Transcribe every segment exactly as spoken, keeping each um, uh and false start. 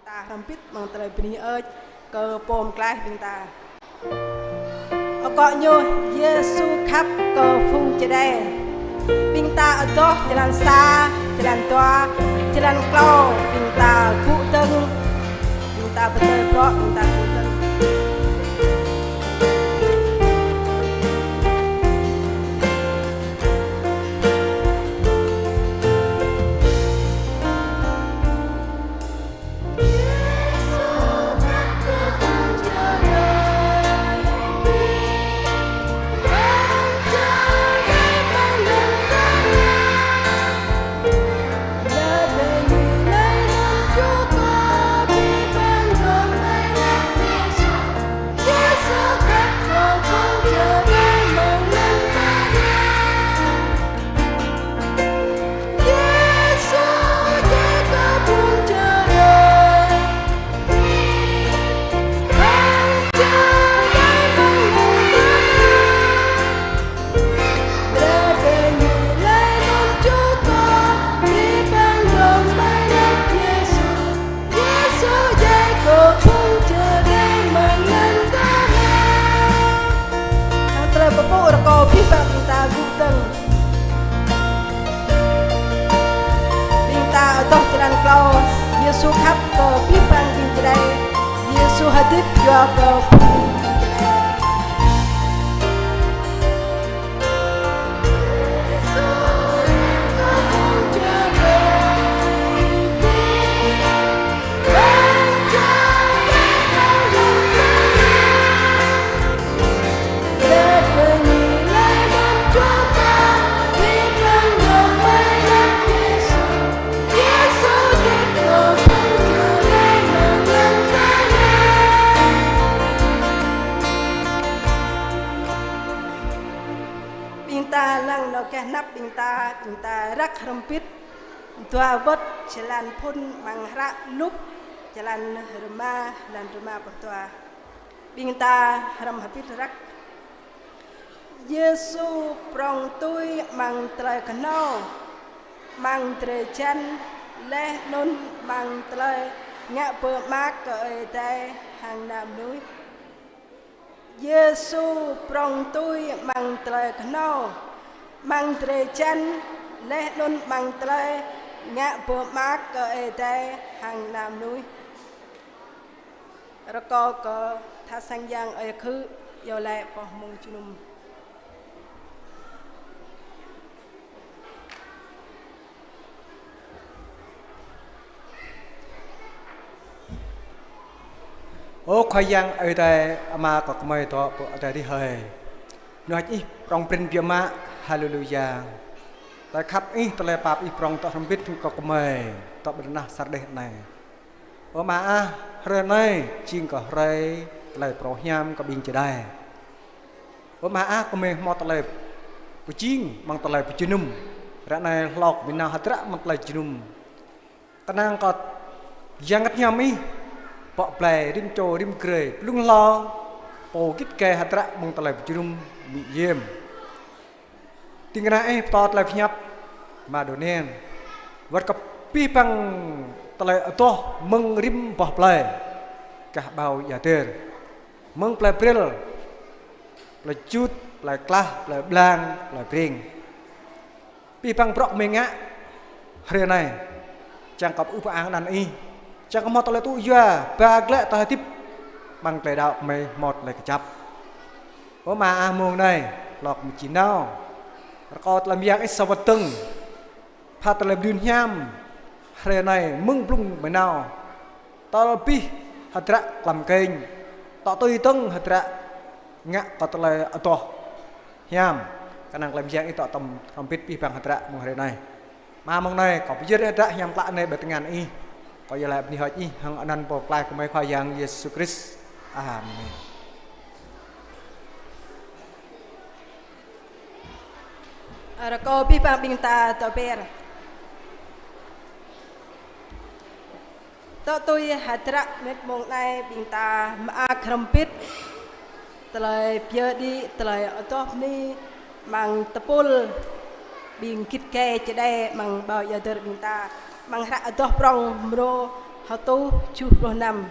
Ta hrŏm hơbĭt amăng tơlơi bơni hơơč kơ pô pơklaih ƀing ta. Akŏ ñu Yêsu khăp kơ phung čơđai. Ƀing ta adoh jơlan sa, jơlan dua, jơlan klâo, ƀing ta gŭ dơ̆ng, ƀing ta pơtơi prŏ, ƀing ta gŭ dơ̆ng. Hăng tơlơi pơpŭ rơkâo abih bang ƀing ta gŭ dơ̆ng. Ƀing ta adoh jơlan klâo, Yêsu khăp kơ abih bang ƀing čơđai. Yêsu hơdip yua kơ phung ƀing čơđai. Ƀing ta lăng nao gah anăp ƀing ta, ƀing ta răk hrŏm hơbĭt dua wơ̆t jơlan phŭn amăng hră Luk, jơlan rơma, jơlan rơma pluh dua. Ƀing ta hrŏm hơbĭt răk. Yêsu prŏng tui amăng tơlơi kơhnâo, amăng drơi jăn, laih anŭn amăng tơlơi ngă pơmơak kơ Ơi Adai hăng ană mơnuih. Yêsu prŏng tui amăng tơlơi kơhnâo, amăng drơi jăn, laih anŭn amăng tơlơi ngă pơmơak kơ Ơi Adai hăng ană mơnuih. Rơkâo kơ tha sang yang ơi khư iâu laĭ pơh mông jơnum. Ơ Khua Yang Ơi Adai, Ama kơ gơmơi dŏ pơ adai adih hơi. Mơnuih Ih prŏng prin biă mă, haleluya. Tơlơi khăp Ih, tơlơi pap Ih prŏng dŏ hrŏm hơbĭt kơ gơmơi, dŏ ƀơi lŏn tơnah sa rơdêh anai. Ơ Ama ah, hrơi anai jing kơ hrơi tơlơi phrâo hiam kơ ƀing čơđai. Ơ Ama ah, gơmơi hmâo tơlơi pơjing amăng tơlơi pơjơnum. Ră anai hlâo kơ gơmơi nao hơdră amăng tơlơi jơnum. Kơnang kơ Yang Bơngăt Hiam Ih pŏk blai rĭm čô rĭm grơi, blung hlâo pô git gai hơdră amăng tơlơi pơjơnum mĭ yêm. Ding kơna Ih pơtô tơlơi pơhiăp mă dŏ anŭn. Wơ̆t kơ abih bang tơlơi adoh mơ̆ng rĭm boh plơi gah ƀâo ia dơr. Mơ̆ng plơi Brel, plơi Jut, plơi Klah, plơi Blang, plơi Breng. Abih bang bruă gơmơi ngă hrơi anai, čang kơ pơư pơang anăn Ih, čang kơ hmâo tơlơi tŭ yua, ba glaĭ tơlơi hơdip, amăng tơlơi đaŏ gơmơi hmâo tơlơi kơjăp. Ơ Ama ah, mông anai, hlâo kơ gơmơi či nao, rơkâo tơlơi mơyang Ih sa wơ̆t dơ̆ng, pha tơlơi mơyun hiam hrơi anai mơ̆ng blung gơmơi nao, tơl abih hơdră klăm kênh, tŏ tui dơ̆ng hơdră ngă kơ tơlơi adoh hiam, kơnang tơlơi mơyang Ih dŏ tŏm hrŏm hơbĭt abih bang hơdră mơ̆ng hrơi anai. Mă mông anai, kâo pơyơr hơdră hiam klă anai ƀơi tơngan Ih. Kâo iâu laĭ bơni hơơč Ih hăng anăn Pô Pơklaih gơmơi Khua Yang Yêsu Krist. Amen. Rơkâo abih bang ƀing ta dŏ be̱r. Dŏ tui hơdră mơnuih mông anai ƀing ta mơak hrŏm hơbĭt tơlơi pơyơr đĭ, tơlơi adoh bơni amăng tơpul ƀing git gai čơđai amăng ƀâo ia dơr ƀing ta, amăng hră Adoh Prŏng mrô Hơtuh tơjuh pluh năm.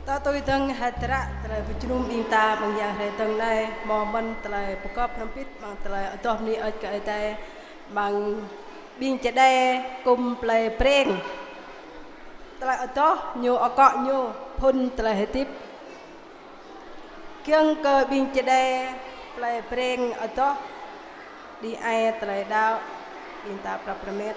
Tơdơi dơ̆ng hơdră tơlơi pơjơnum ƀing ta amăng yang hrơi dơ̆ng anai, hmâo mơ̆n tơlơi pơgop hrŏm hơbĭt amăng tơlơi adoh bơni hơơč kơ Ơi Adai, amăng ƀing čơđai kŭm plei Breng. Tơlơi adoh ñu akŏ ñu phŭn tơlơi hơdip. Kiăng kơ ƀing čơđai plei Breng adoh đĭ ai tơlơi đaŏ, ƀing ta prăp rơmet.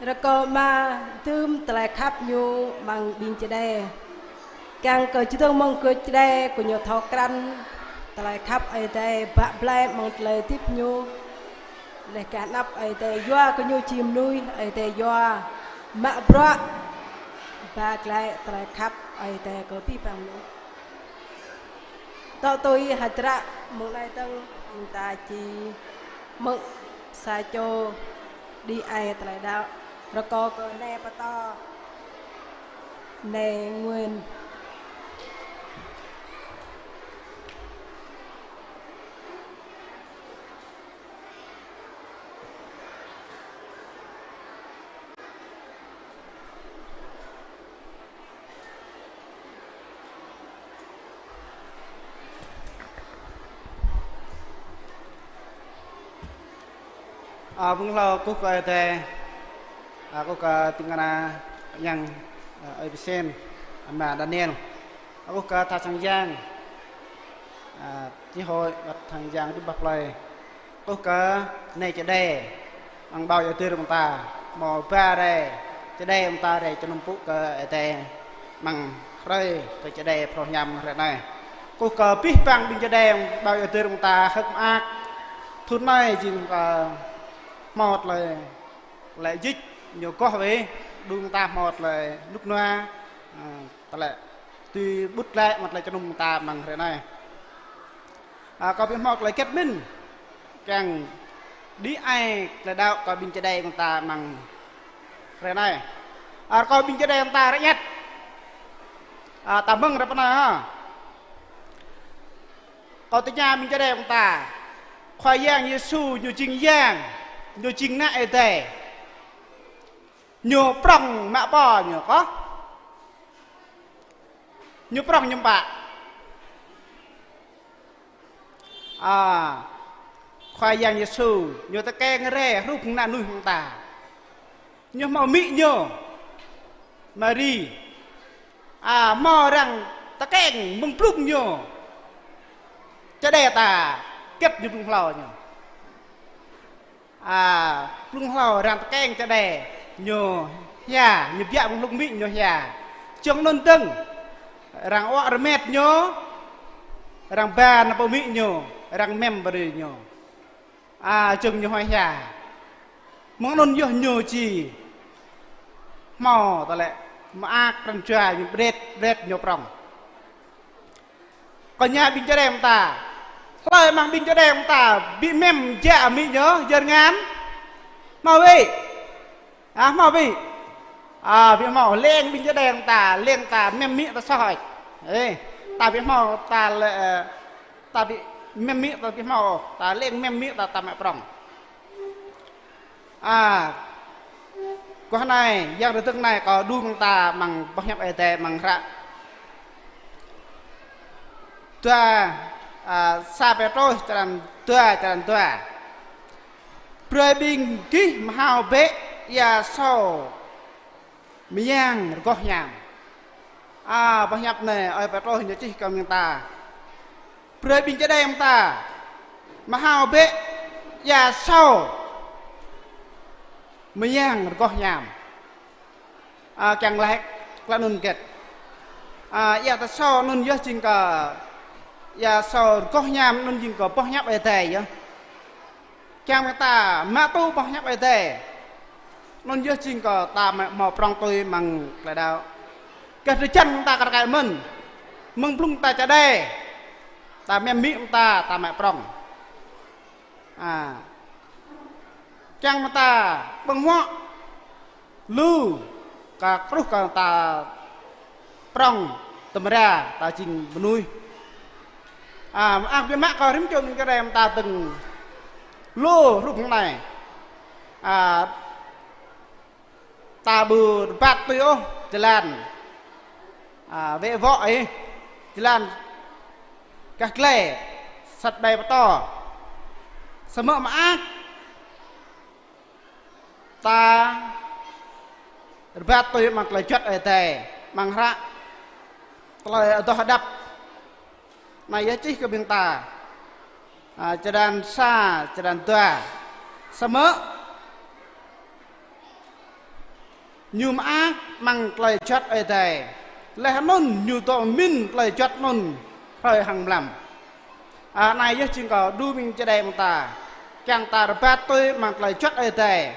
Rơkâo Ama dưm tơlơi khăp Ñu amăng ƀing čơđai. Kiăng kơ čơdơ̆ng mơ̆ng gơ̆ čơđai kơ ñu thâo krăn tơlơi khăp Ơi Adai bă blai amăng tơlơi hơdip ñu. Laih kơ anăp Ơi Adai yua kơ ñu či mơnuih, Ơi Adai yua mă bruă ba glaĭ tơlơi khăp Ơi Adai kơ abih bang mơnuih. Tŏ tui hơdră mơ̆ng anai dơ̆ng, ƀing ta či hmư̆ sa čô đĭ ai tơlơi đaŏ. Rơkâo kơ nai pơtô, nai Nguyên. Ơ, bưng hlâo kơkuh kơ Ơi Adai. Ơ, kơkuh kơ ding kơna yang, ơ, Ơi Pisen, ama Daniel. Ơ, kơkuh kơ tha sang yang. Ơ, chi hội wăt sang yang dŭm bah plơi. Kơkuh kơ nai čơđai amăng ƀao Ia Dơr ƀing ta, hmâo ba rai čơđai ƀing ta rai jơnum pŭ kơ Ơi Adai amăng hrơi kơ čơđai phrâo hiam hrơi anai. Kơkuh kơ abih bang ƀing čơđai amăng ƀao Ia Dơr ƀing ta hơ̆k mơak. Thŭn anai jing kơ hmâo tơlơi, tơlơi jik ñu goh wơ̆t, đung ta hmâo tơlơi rơnŭk rơnua, ơ, tơlơi tui ƀut glaĭ mă tơlơi jơnum ta amăng hrơi anai. Ơ, kâo ƀu hmâo tơlơi hơget mơ̆n, kiăng đĭ ai tơlơi đaŏ kơ ƀing čơđai ƀing ta amăng hrơi anai. Ơ, kơ ƀing čơđai ƀing ta rơñăt. Ơ, ta mơ̆ng ră anai hă. Kâo tơña ƀing čơđai ƀing ta. Khua Yang Yêsu ñu jing Yang, ñu jing Ană Ơi Adai. Ñu prŏng mă pô ñu kơh? Ñu prŏng ñu ƀă? Ơ, Khua Yang Yêsu, ñu tơkeng rai hrup hăng ană mơnuih hăng ta. Ñu hmâo amĭ ñu, Mari. Ơ, hmâo arăng tơkeng mơ̆ng blung ñu čơđai ta, hơget ñu blung hlâo ñu. Ơ, blung hlâo arăng tơkeng čơđai ñu hia, ñu biă mơ̆ng hlung amĭ ñu hia. Čơdơ̆ng anŭn dơ̆ng, arăng wơ̆t rơmet ñu, arăng ba nao pơ amĭ ñu, arăng mem brơi ñu. Ơ, čơdơ̆ng ñu huai hia. Mơ̆ng anŭn yơh ñu či hmâo tơlơi mơak pran jua ñu bret, bret ñu prŏng. Kâo tơña ƀing čơđai ƀing ta. Hlơi amăng ƀing čơđai ƀing ta ƀu mem jă amĭ ñu, jơr ngăn? Hmâo ƀu? Ơ, hmâo ƀu? Ơ, ƀu hmâo, leng ƀing čơđai ƀing ta, leng ta mem amĭ ta soh ôh. Ê, ta ƀu hmâo, ta lĕ, ơ, ta ƀu mem amĭ ta ƀu hmâo, ta leng mem amĭ ta, ta mă prŏng. Ơ, guah anai, yang rơdơ̆ng anai kâo đung ta amăng boh hiăp Ơi Adai amăng hră dua, ơ, sa Pêtrôs črăn dua, črăn dua. Brơi ƀing gih mơhao bĕ ia sô mơyang rơgoh hiam. Ơ, boh hiăp anai, Ơi Pêtrôs ñu čih kơ ƀing ta. Brơi ƀing čơđai ƀing ta mơhao bĕ ia sô mơyang rơgoh hiam. Ơ, kiăng laĭ tơlơi anŭn hơget? Ơ, ia tơlơi sô anŭn yơh jing kơ, ia sô rơgoh hiam anŭn jing kơ boh hiăp Ơi Adai yơh. Kiăng ƀing ta mă tŭ boh hiăp Ơi Adai. Anŭn yơh jing kơ ta mă hmâo prŏng tui amăng tơlơi đaŏ. Kơ drơi jăn ta kar kaĭ mơ̆n. Mơ̆ng blung ta čơđai, ta mem amĭ ta, ta mă prŏng. Ơ. Kiăng ƀing ta ƀơ̆ng huă lu, kơ truh kơ ta prŏng tơmra ta jing mơnuih. Ơ, mơak biă mă kơ rĭm čô ƀing čơđai ƀing ta dơ̆ng lu hrup hăng anai. Ơ, ta ƀu rơbat tui ôh jơlan, ơ, wĕ wŏ ih, jơlan gah glai, sat ƀai pơtô. Samơ̆ mơak ta rơbat tui amăng tơlơi juăt Ơi Adai, amăng hră Tơlơi Adoh Hơđăp. Anai yơh čih kơ ƀing ta. Ơ, črăn sa, črăn dua. Samơ̆ Ñu mơak amăng tơlơi juăt Ơi Adai. Laih anŭn ñu dŏ pơmĭn tơlơi juăt anŭn hrơi hăng mlam. A, anai yơh jing kơ đu ƀing čơđai ƀing ta. Kiăng ta rơbat tui amăng tơlơi juăt Ơi Adai.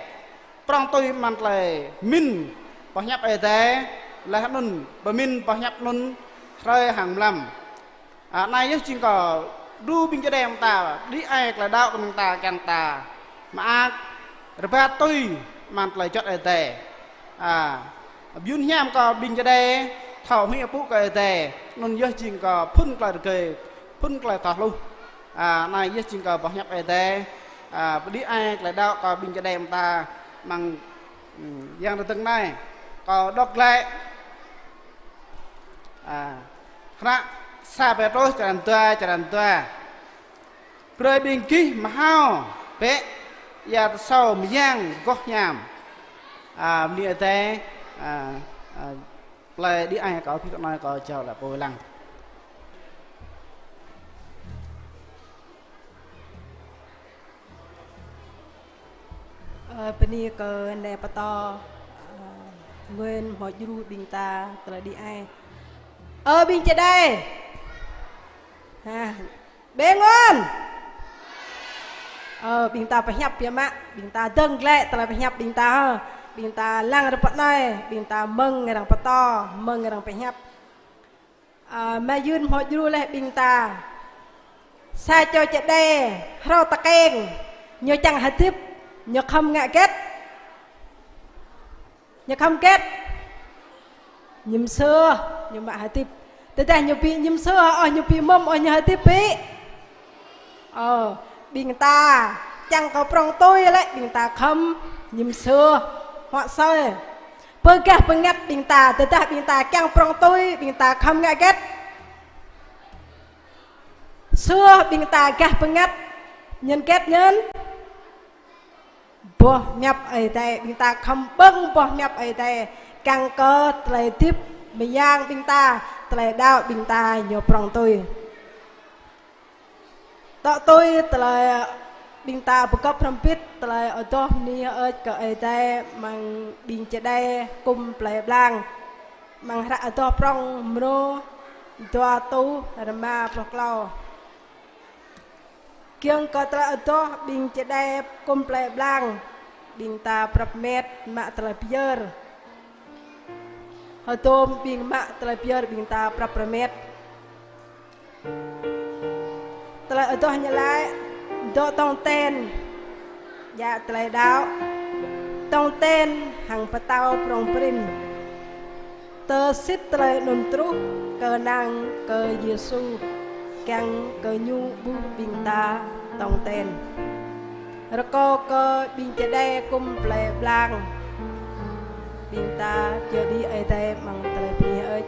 Prŏng tui amăng tơlơi pơmĭn boh hiăp Ơi Adai. Laih anŭn pơmĭn boh hiăp anŭn hrơi hăng mlam. A, anai yơh jing kơ đu ƀing čơđai ƀing ta, đĭ ai tơlơi đaŏ kơ ƀing ta kiăng ta mơak rơbat tui amăng tơlơi juăt Ơi Adai. A, mơyŭn hiam kơ ƀing čơđai thâo hĭ pŭ kơ Ơi Adai, anŭn yơh jing kơ phŭn tơlơi rơgơi, phŭn tơlơi thâo hluh. A, anai yơh jing kơ boh hiăp Ơi Adai. A, pơđĭ ai tơlơi đaŏ kơ ƀing čơđai ƀing ta amăng, ừm, yang tơdơ̆ng anai. Kâo đŏk glaĭ. A, hră sa Pêtrôs črăn dua, črăn dua. Brơi ƀing gih mơhao bĕ ia tơsâo mơyang rơgoh hiam. A, bơni Ơi Adai, a, a, tơlơi đĭ ai kâo ƀu thâo anai kâo jao laĭ pô lăng. Ơ, bơni kơ nai pơtô, ơ, Nguyễn Hmô Djru ƀing ta tơlơi đĭ ai. Ơ, ƀing čơđai. Ha, ƀing ngôn. Ơ, ƀing ta pơhiăp biă mă, ƀing ta dơ̆ng glaĭ tơlơi pơhiăp ƀing ta, ơ. Ƀing ta lăng rơpăt anai, ƀing ta mơ̆ng arăng pơtô, mơ̆ng arăng pơhiăp. A, mơyŭn Hmô Djru laih ƀing ta. Sa čô čơđai hrŏ tơkeng, ñu čang hơdip, ñu khŏm ngă hơget? Ñu khŏm hơget? Ñu mơsưh, ñu mă hơdip. Tơdah ñu ƀu ñu mơsưh ôh, ñu ƀu mŭm ôh, ñu hơdip ƀu? Ơ, ƀing ta čang kơ prŏng tui lĕ, ƀing ta khŏm ñu mơsưh, huă sơi. Pơgah bơngăt ƀing ta, tơdah ƀing ta čang prŏng tui, ƀing ta khŏm ngă hơget? Sưh, ƀing ta gah bơngăt, ñen hơget ñen? Boh hiăp Ơi Adai, ƀing ta khŏm ƀơ̆ng boh hiăp Ơi Adai, kiăng kơ tơlơi hơdip mơyang ƀing ta, tơlơi đaŏ ƀing ta ñu prŏng tui. Tŏ tui tơlơi ƀing ta pơgop hrŏm hơbĭt tơlơi adoh bơni hơơč kơ Ơi Adai amăng ƀing čơđai kŭm plei blang. Amăng hră adoh prŏng mrô dua rơtuh rơma pluh klâo. Kiăng kơ tơlơi adoh ƀing čơđai kŭm plei blang, ƀing ta prăp met mă tơlơi pơyơr. Hơdôm ƀing mă tơlơi pơyơr ƀing ta prăp rơmet. Tơlơi adoh ñu laĭ, dŏ tong ten, djă tơlơi đaŏ, tong ten hăng pơtao prŏng prin. Tơsĭt tơlơi anŭn truh kơnang kơ Yêsu, kiăng kơ ñu ƀuh ƀing ta tong ten. Rơkâo kơ ƀing čơđai kŭm plei blang, ƀing ta pơyơr đĭ Ơi Adai amăng tơlơi bơni hơơč.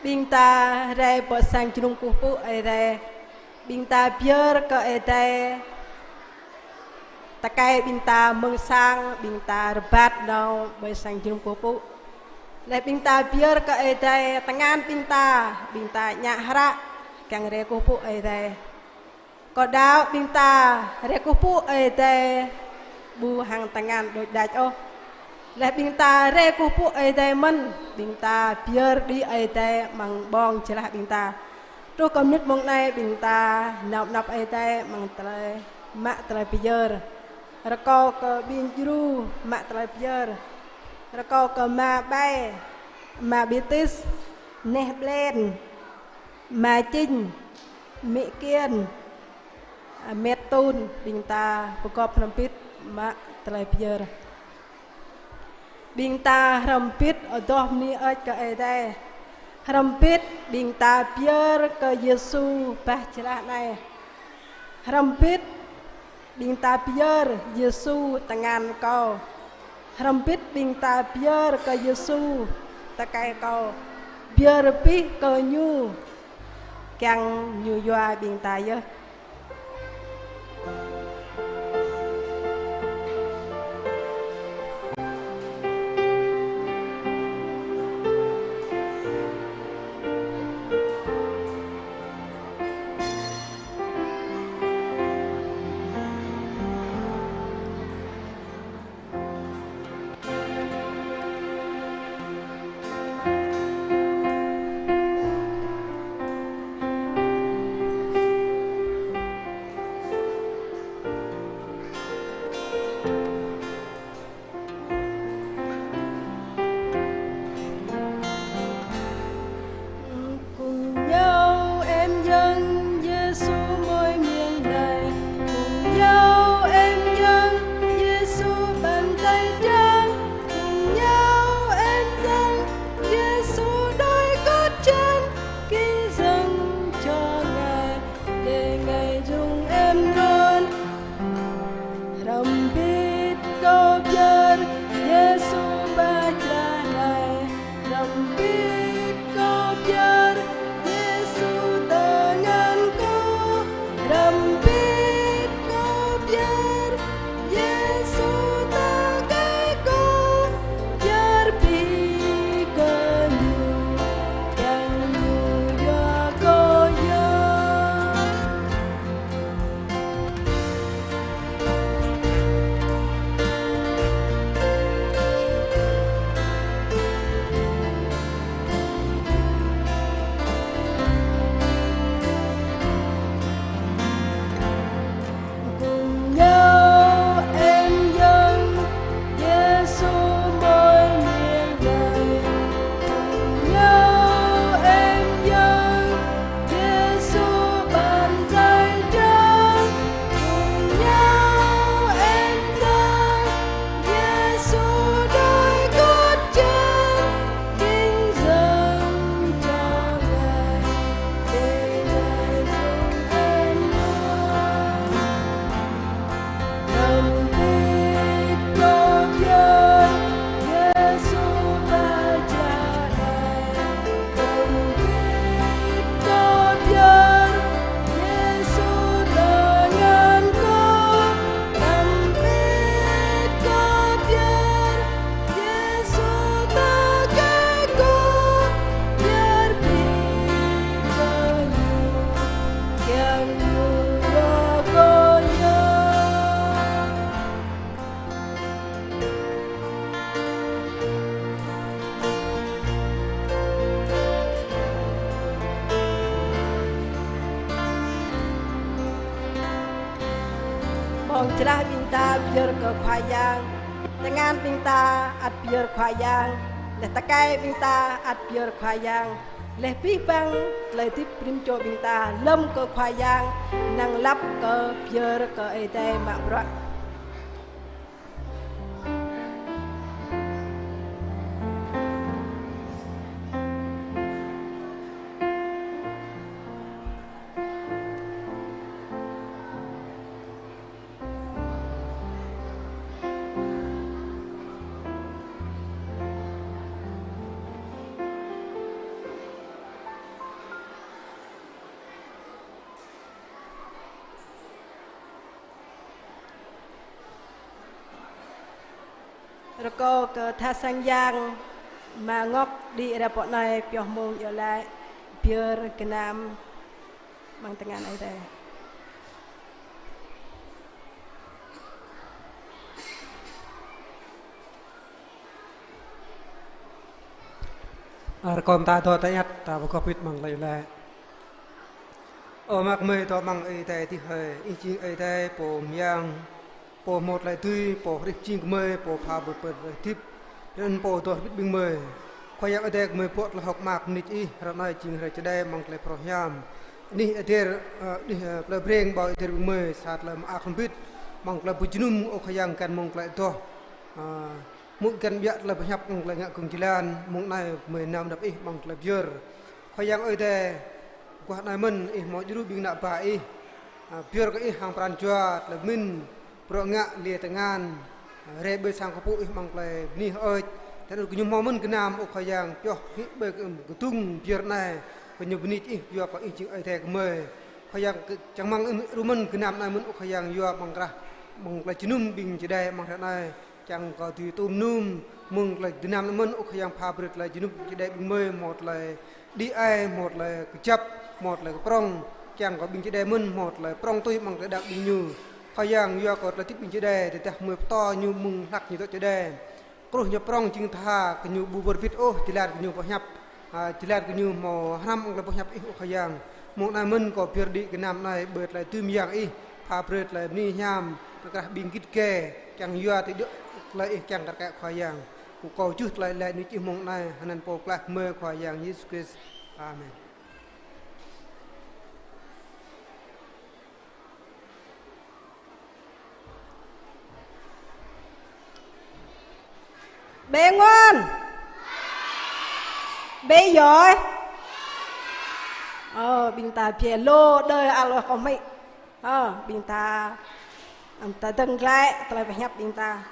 Ƀing ta rai pơ sang jơnum kơkuh pơpŭ Ơi Adai. Ƀing ta pơyơr kơ Ơi Adai. Tơkai ƀing ta mơ̆ng sang, ƀing ta rơbat nao ƀơi sang jơnum kơkuh pơpŭ. Laih ƀing ta pơyơr kơ Ơi Adai, tơngan ƀing ta, ƀing ta ñă hră, kiăng rai kơkuh pơpŭ Ơi Adai. Kâo đaŏ ƀing ta rai kơkuh pơpŭ Ơi Adai ƀu hăng tơngan đôč đač ôh. Laih ƀing ta rai kơkuh pơpŭ Ơi Adai mơ̆n, ƀing ta pơyơr đĭ Ơi Adai amăng ƀơ̆ng jơlah ƀing ta. Truh kơ mơnit mông anai ƀing ta nao pơ anăp Ơi Adai amăng tơlơi mă tơlơi pơyơr. Rơkâo kơ ƀing djru mă tơlơi pơyơr. Rơkâo kơ Ama Bai, Ama Bitis, Neh Blen, Ama Čing, Mĭ Kiên, Amet Tun, ƀing ta pơgop hrŏm hơbĭt mă tơlơi pơyơr. Ƀing ta hrŏm hơbĭt adoh bơni hơơč kơ Ơi Adai. Hrŏm hơbĭt ƀing ta pơyơr kơ Yêsu bah jơlah anai. Hrŏm hơbĭt ƀing ta pơyơr Yêsu tơngan kâo. Hrŏm hơbĭt ƀing ta pơyơr kơ Yêsu tơkai kâo. Pơyơr abih kơ Ñu, kiăng Ñu yua ƀing ta yơh. Cùng nhau em dâng Giêsu môi miệng này, cùng nhau em dâng Giêsu bàn tay trắng, cùng nhau em dâng Giêsu đôi gót chân, kính dâng cho Ngài để Ngài dùng em luôn. Hrŏm hơbĭt kâo pơyơr Yêsu bah jơlah anai. Hrŏm hơbĭt kâo pơyơr Yêsu tơngan kâo. Hrŏm hơbĭt kâo pơyơr Yêsu tơkai kâo. Pơyơr abih kơ Ñu, kiăng Ñu yua kâo yơh. Cùng nhau em dâng Giêsu môi miệng này, cùng nhau em dâng Giêsu bàn tay trắng, cùng nhau em dâng Giêsu đôi gót chân, kính dâng cho Ngài, để Ngài dùng em luôn. Hrŏm hơbĭt kâo pơyơr Yêsu bah jơlah anai. Hrŏm hơbĭt kâo pơyơr Yêsu tơngan kâo. Hrŏm hơbĭt kâo pơyơr Yêsu tơkai kâo. Pơyơr abih kơ Ñu, kiăng Ñu yua kâo yơh. Ƀơ̆ng jơlah ƀing ta pơyơr kơ Khua Yang. Tơngan ƀing ta ăt pơyơr Khua Yang. Laih tơkai ƀing ta ăt pơyơr Khua Yang. Laih abih bang tơlơi hơdip rĭm čô ƀing ta lơ̆m kơ Khua Yang, năng lăp kơ pơyơr kơ Ơi Adai mă bruă. Rơkâo kơ tha sang yang, ama Ngŏk đĭ rai pơ anai pioh mông iâu laĭ, pơyơr gơnam amăng tơngan Ơi Adai. Rơkâo ta dŏ ta iăt, ta pơgop hơbĭt amăng tơlơi iâu laĭ. Ơ Ama gơmơi dŏ amăng adai adih hơi, Ih jing Ơi Adai pô mơyang, pô hmâo tơlơi dưi, pô hrih jing gơmơi, pô pha brơi tơlơi hơdip, anŭn pô dŏ hơbĭt ƀing gơmơi. Khua Yang Ơi Adai gơmơi bŏ tơlơi hơ̆k mơak bơni kơ Ih, hrơi anai jing hrơi čơđai amăng tơlơi phrâo hiam. Anih ader, ơ, anih, ơ, plơi Breng, ƀơi ader ƀing gơmơi, sa tơlơi mơak hrŏm hơbĭt amăng tơlơi pơjơnum, ơ Khua Yang, găn mơ̆ng tơlơi adoh. Ơ, mŭt găn ƀiă tơlơi pơhiăp amăng tơlơi ngă gơ̆ng jơlan, mông anai gơmơi nao nao đăp Ih amăng tơlơi pơyơr. Khua Yang Ơi Adai, guah anai mơ̆n Ih hmâo djru ƀing ană bă Ih, ơ, pơyơr kơ Ih hăng pran jua, tơlơi pơmĭn, bruă ngă, liê tơngan, ơ, rai ƀơi sang kơkuh Ih amăng tơlơi bơni hơơč. Tơl anŭn gơñu hmâo mơ̆n gơnam, ơ Khua Yang, pioh hĭ ƀơi kơ-, kơdung pơyơr anai, gơñu bơni kơ Ih yua kơ Ih jing Ơi Adai gơmơi. Khua Yang kơ-, čang rơmang Ih djru mơ̆n gơnam anai mơ̆n, ơ Khua Yang, yua amăng krah, amăng tơlơi jơnum ƀing čơđai amăng hrơi anai. Čang kơ dưi tŭm num mơ̆ng tơlơi gơnam anai mơ̆n, ơ Khua Yang, pha brơi tơlơi jơnum ƀing čơđai ƀing gơmơi hmâo tơlơi đĭ ai, hmâo tơlơi kơjăp, hmâo tơlơi kơprŏng. Čang kơ ƀing čơđai mơ̆n hmâo tơlơi prŏng tui amăng tơlơi đaŏ ƀing ñu. Khua Yang, yua kơ tơlơi hơdip ƀing čơđai, tơdah gơmơi pơtô ñu mơ̆ng hlăk ñu dŏ čơđai, truh ñu prŏng jing tha, gơñu ƀu wơr bĭt ôh jơlan gơñu boh hiăp, ơ, jơlan gơñu hmâo hrăm amăng tơlơi boh hiăp Ih, ơ Khua Yang. Mông anai mơ̆n kâo pơyơr đĭ gơnam anai ƀơi tơlơi dưi mơyang Ih, pha brơi tơlơi bơni hiam, tơkrah ƀing git gai, kiăng yua tơlơi Ih kiăng kar kaĭ, Khua Yang. Kâo kơkuh tơlơi laĭ anai čih mông anai, hơnăn Pô Pơklaih gơmơi, Khua Yang Yêsu Krist. Amen. Bê Ngoan. Bê Yoi. Ơ, ƀing ta phe lô đơi aloh kơ mĭ. Ơ, ƀing ta, ƀing ta dơ̆ng glaĭ tơlơi pơhiăp ƀing ta.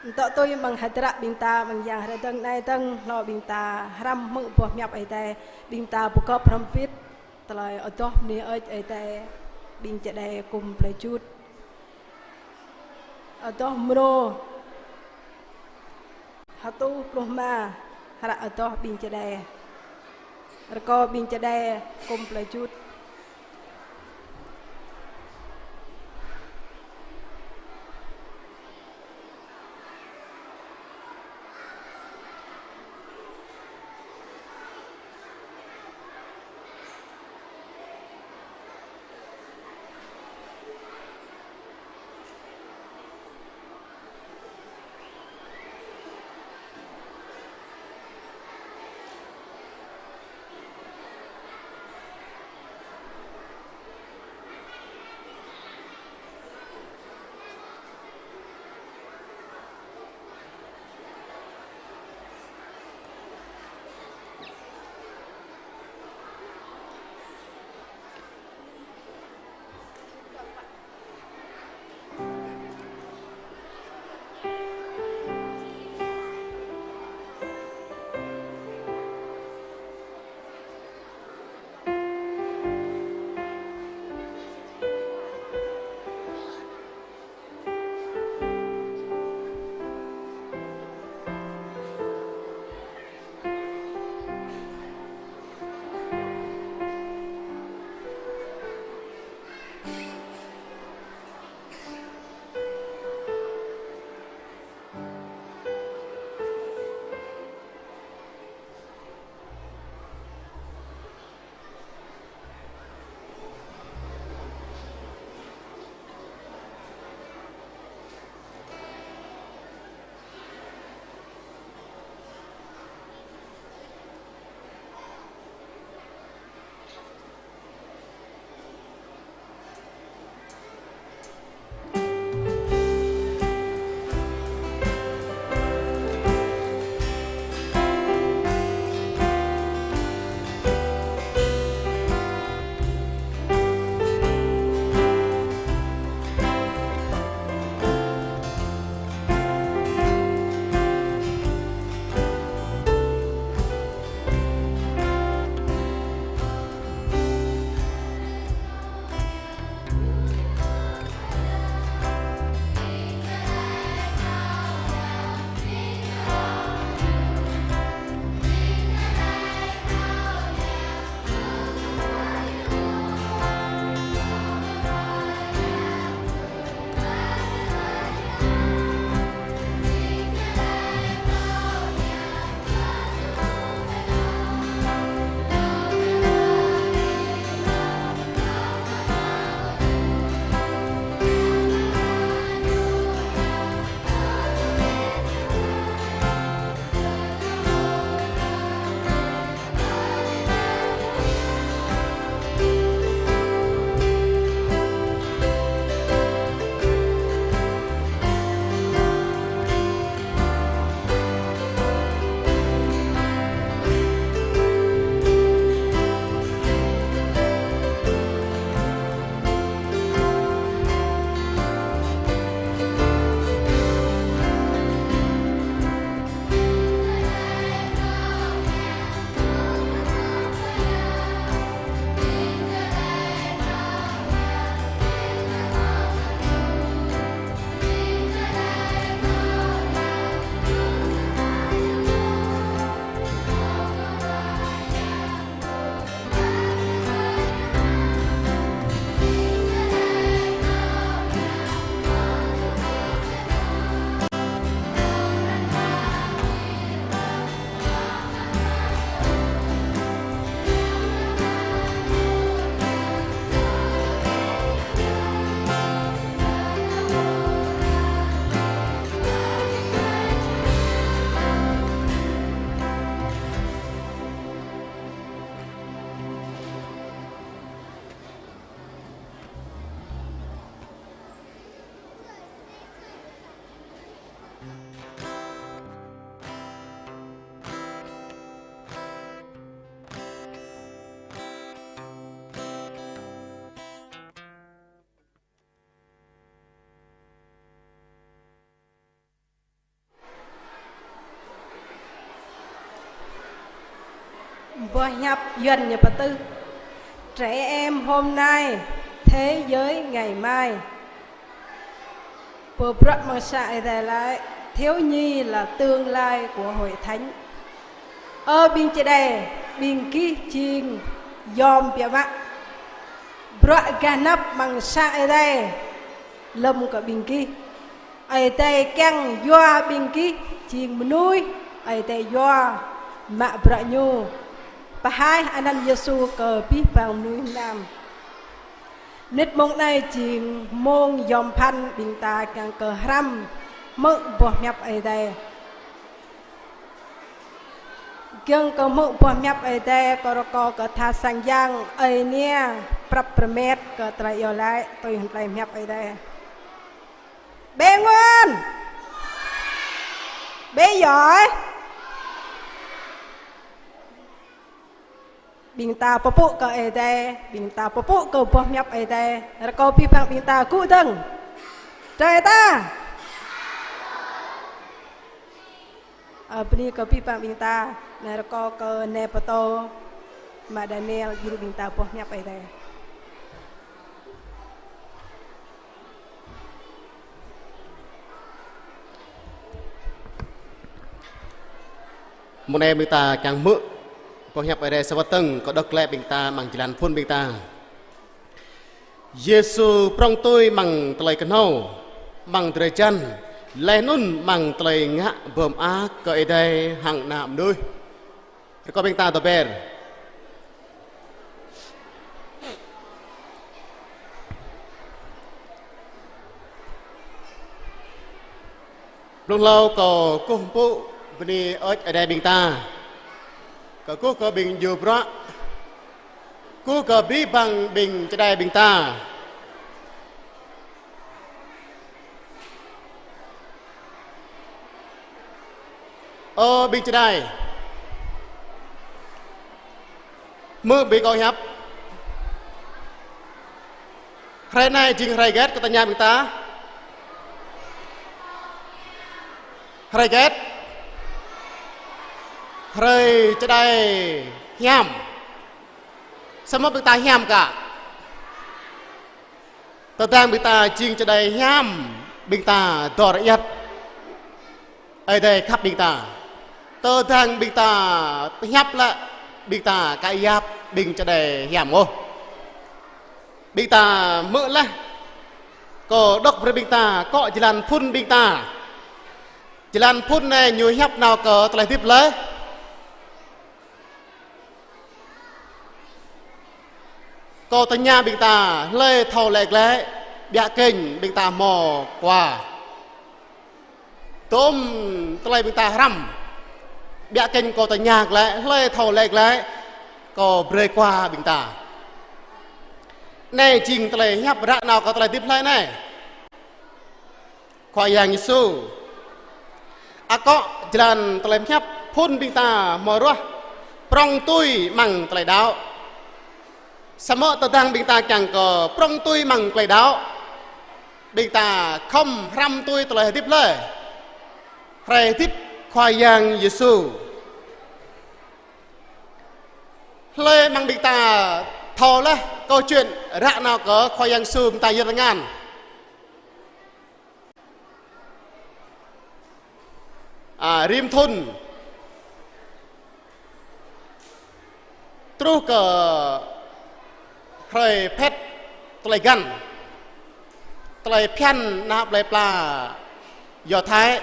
Ntŏ tui amăng hơdră ƀing ta, amăng yang hrơi dơ̆ng anai dơ̆ng, hlâo ƀing ta hrăm hmư̆ boh hiăp Ơi Adai, ƀing ta pơgop hrŏm hơbĭt. Tơlơi adoh bơni hơơč Ơi Adai, ƀing čơđai kŭm plơi Jut. Adoh mrô hơtuh pluh rơma, hră adoh ƀing čơđai. Rơkâo ƀing čơđai kŭm plơi Jut. Boh hiăp Yuan ñu pơtưh: Trẻ em hôm nay, thế giới ngày mai. Pô bruă amăng sang Ơi Adai laĭ: Thiếu nhi là tương lai của hội thánh. Ơ ƀing čơđai, ƀing gih jing yom biă mă. Bruă gah anăp amăng sang Ơi Adai lơ̆m kơ ƀing gih. Ơi Adai kiăng yua ƀing gih jing mơnuih Ơi Adai yua mă bruă ñu. Pơhaih anăn Yêsu kơ abih bang mơnuih mơnam. Mơnit mông anai jing mông yom phăn ƀing ta kiăng kơ hrăm hmư̆ boh hiăp Ơi Adai. Giŏng kơ hmư̆ boh hiăp Ơi Adai, kâo rơkâo kơ tha sang yang Ơi Nia prăp prơmet kơ tơlơi iâu laĭ tui hăng tơlơi hiăp Ơi Adai. Bé ngoan. Bé giỏi. Ƀing ta pơpŭ kơ Ơi Adai, ƀing ta pơpŭ kơ boh hiăp Ơi Adai. Rơkâo abih bang ƀing ta gŭ dơ̆ng. Trơi ta. Ơ, bơni kơ abih bang ƀing ta, anai rơkâo kơ nai pơtô, mă Daniel, djru ƀing ta boh hiăp Ơi Adai. Mông anai ƀing ta kiăng hmư̆ boh hiăp Ơi Adai sa wơ̆t dơ̆ng, kâo đŏk glaĭ ƀing ta amăng jơlan phŭn ƀing ta. Yêsu prŏng tui amăng tơlơi kơhnâo, amăng drơi jăn, laih anŭn amăng tơlơi ngă pơmơak kơ Ơi Adai hăng ană mơnuih. Rơkâo ƀing ta tơber. Blung hlâo kâo kơkuh pơpŭ bơni hơơč Ơi Adai ƀing ta. Kâo kơkuh kơ ƀing djru bruă. Kơkuh kơ abih bang ƀing čơđai ƀing ta. Ơ ƀing čơđai. Hmư̆ ƀing kâo hiăp. Hrơi anai jing hrơi hơget kơ tơña ƀing ta? Hrơi hơget? Hrơi čơđai hiam. Samơ̆ ƀing ta hiam kă? Tơdang ƀing ta jing čơđai hiam, ƀing ta dor iăt. Ơi Adai khăp ƀing ta. Tơdang ƀing ta pơhiăp lĕ, ƀing ta ka yap ƀing čơđai hiam ôh. Ƀing ta hmư̆ laih. Kâo đŏk brơi ƀing ta, akŏ jơlan phŭn ƀing ta. Jơlan phŭn anai ñu hiăp nao kơ tơlơi hơdip hlơi? Kâo tơña ƀing ta, hlơi thâo laĭ glaĭ, ƀiă kĕnh ƀing ta hmâo khua. Tơm tơlơi ƀing ta hrăm. Ƀiă kĕnh kâo tơña glaĭ, hlơi thâo laĭ glaĭ, kâo brơi khua ƀing ta. Anai jing tơlơi hiăp ră nao kơ tơlơi hơdip hlơi anai? Khua Yang Yêsu. Akŏ jơlan tơlơi hiăp phŭn ƀing ta hmâo ruah prŏng tui amăng tơlơi đaŏ. Samơ̆ tơdang ƀing ta kiăng kơ prŏng tui amăng tơlơi đaŏ, ƀing ta khŏm hrăm tui tơlơi hơdip hlơi? Hrơi hơdip Khua Yang Yêsu. Hlơi amăng ƀing ta thâo laih câu chuyện ră nao kơ Khua Yang Yêsu mơta yơr tơngan? A, rĭm thŭn truh kơ hrơi phĕt tơlơi găn, tơlơi phiăn ană plơi pla Yôdhai,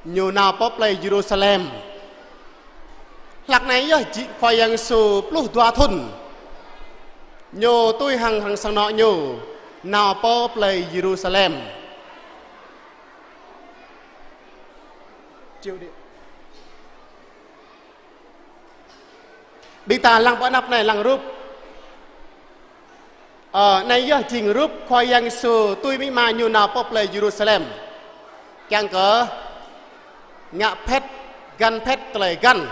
ñu nao pơ plơi Yêrusalem. Hlăk anai yơh jing Khua Yang Yêsu pluh dua thŭn ñu tui hăng, hăng sang anŏ ñu nao pơ plơi Yêrusalem. Triệu đi. Ƀing ta lăng pơ anăp anai, lăng rup. Ơ, anai yơh jing rup Khua Yang Yêsu tui amĭ ama ñu nao pơ plơi Yêrusalem. Kiăng kơ ngă phĕt, găn phĕt tơlơi găn.